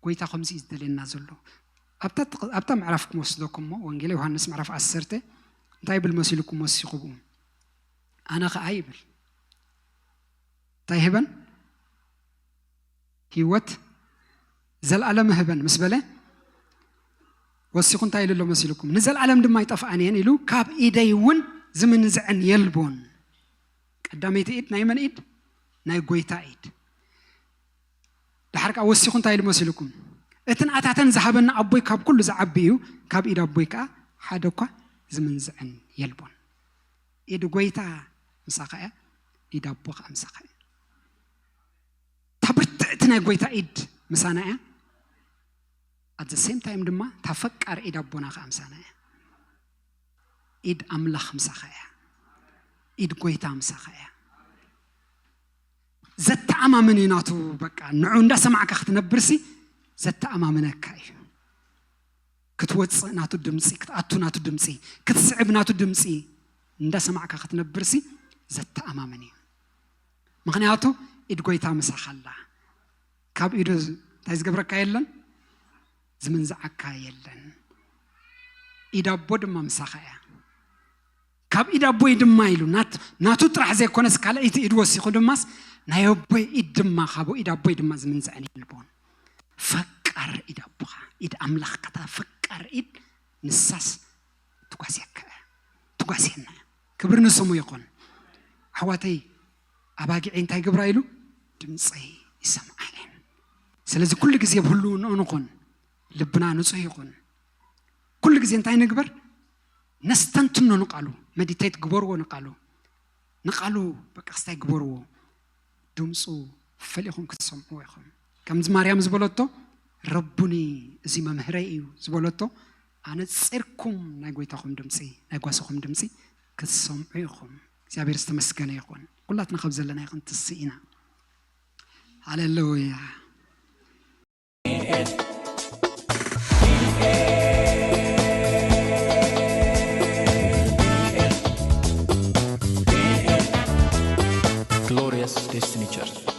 ጎይታ ከምዚ እዩ ዝደልየና ዘሎ። ኣብታ፣ ኣብታ ምዕራፍ ክም ወስደኩም እሞ፣ ወንጌል ዮሃንስ ምዕራፍ ዓሰርተ እንታይ ይብል መሲልኩም ወሲኹ ብኡ? ኣነ ኸኣ ይብል። እንታይ ይህበን? ህይወት ዘለኣለም ይህበን ምስ በለ፣ ወሲኹ እንታይ ኢሉ ኣሎ መሲልኩም? ንዘለኣለም ድማ ይጠፍኣን እየን ኢሉ፣ ካብ ኢደይ እውን ዝምንዝዐን የልቦን። ቀዳመይቲ ኢድ ናይ መን ኢድ? ናይ ጎይታ ኢድ። ድሓር ከኣ ወሲኹ እንታይ ኢሉ መሲልኩም? እቲ ንኣታተን ዝሃበኒ ኣቦይ ካብ ኩሉ ዝዓቢ እዩ፣ ካብ ኢድ ኣቦይ ከኣ ሓደ እኳ ዝምንዝዐን የልቦን። ኢድ ጎይታ ምሳኻ እያ፣ ኢድ ኣቦ ከኣ ምሳኻ እያ። እታ ብርትዕቲ ናይ ጎይታ ኢድ ምሳና እያ። At the same time ድማ እታ ፈቃር ኢድ ኣቦና ከኣ ምሳና እያ። ኢድ ኣምላኽ ምሳኻ እያ። ኢድ ጎይታ ምሳኻ እያ። ዘተኣማምን እዩ ናቱ። በቃ ንዑ እንዳሰማዕካ ክትነብርሲ ዘተኣማምነካ እዩ። ክትወፅእ ናቱ ድምፂ፣ ክትኣቱ ናቱ ድምፂ፣ ክትስዕብ ናቱ ድምፂ እንዳሰማዕካ ክትነብርሲ ዘተኣማምን እዩ። ምኽንያቱ ኢድ ጎይታ ምሳኻ ኣላ። ካብ ኢዱ እንታይ ዝገብረካ የለን፣ ዝምንዝዓካ የለን። ኢድ ኣቦ ድማ ምሳኻ እያ። ካብ ኢድ ኣቦይ ድማ ኢሉ ናት-፣ ናቱ ጥራሕ ዘይኮነስ ካልኣይቲ ኢድ ወሲኹ ድማስ ናይ ኣቦይ ኢድ ድማ፣ ካብ ኢድ ኣቦይ ድማ ዝምንዝዐን የልቦን። ፈቃር ኢድ ኣቦኻ፣ ኢድ ኣምላኽካ፣ እታ ፈቃር ኢድ ንሳስ ትጓስየካ እያ፣ ትጓስየና እያ። ክብሪ ንስሙ ይኹን። ኣሕዋተይ፣ ኣባጊዐይ እንታይ ግብራ ኢሉ? ድምፀይ ይሰምዓ እየን። ስለዚ ኩሉ ግዜ ብህልውንኡ ንኹን፣ ልብና ንፁህ ይኹን። ኩሉ ግዜ እንታይ ንግበር? ነስተንትኖ ንቃሉ፣ መዲቴት ግበርዎ ንቃሉ፣ ንቃሉ በቃ ክስታይ ግበርዎ። ድምፁ ፈሊኹም ክትሰምዕዎ ኢኹም። ከምዚ ማርያም ዝበለቶ፣ ረቡኒ፣ እዚ መምህረይ እዩ ዝበለቶ፣ ኣነፂርኩም ናይ ጎይታኹም ድምፂ፣ ናይ ጓሳኹም ድምፂ ክትሰምዑ ኢኹም። እግዚኣብሔር ዝተመስገነ ይኹን። ኩላትና ካብ ዘለናዮ ክንትስእ ኢና። ሃሌሉያ። Glorious Destiny Church.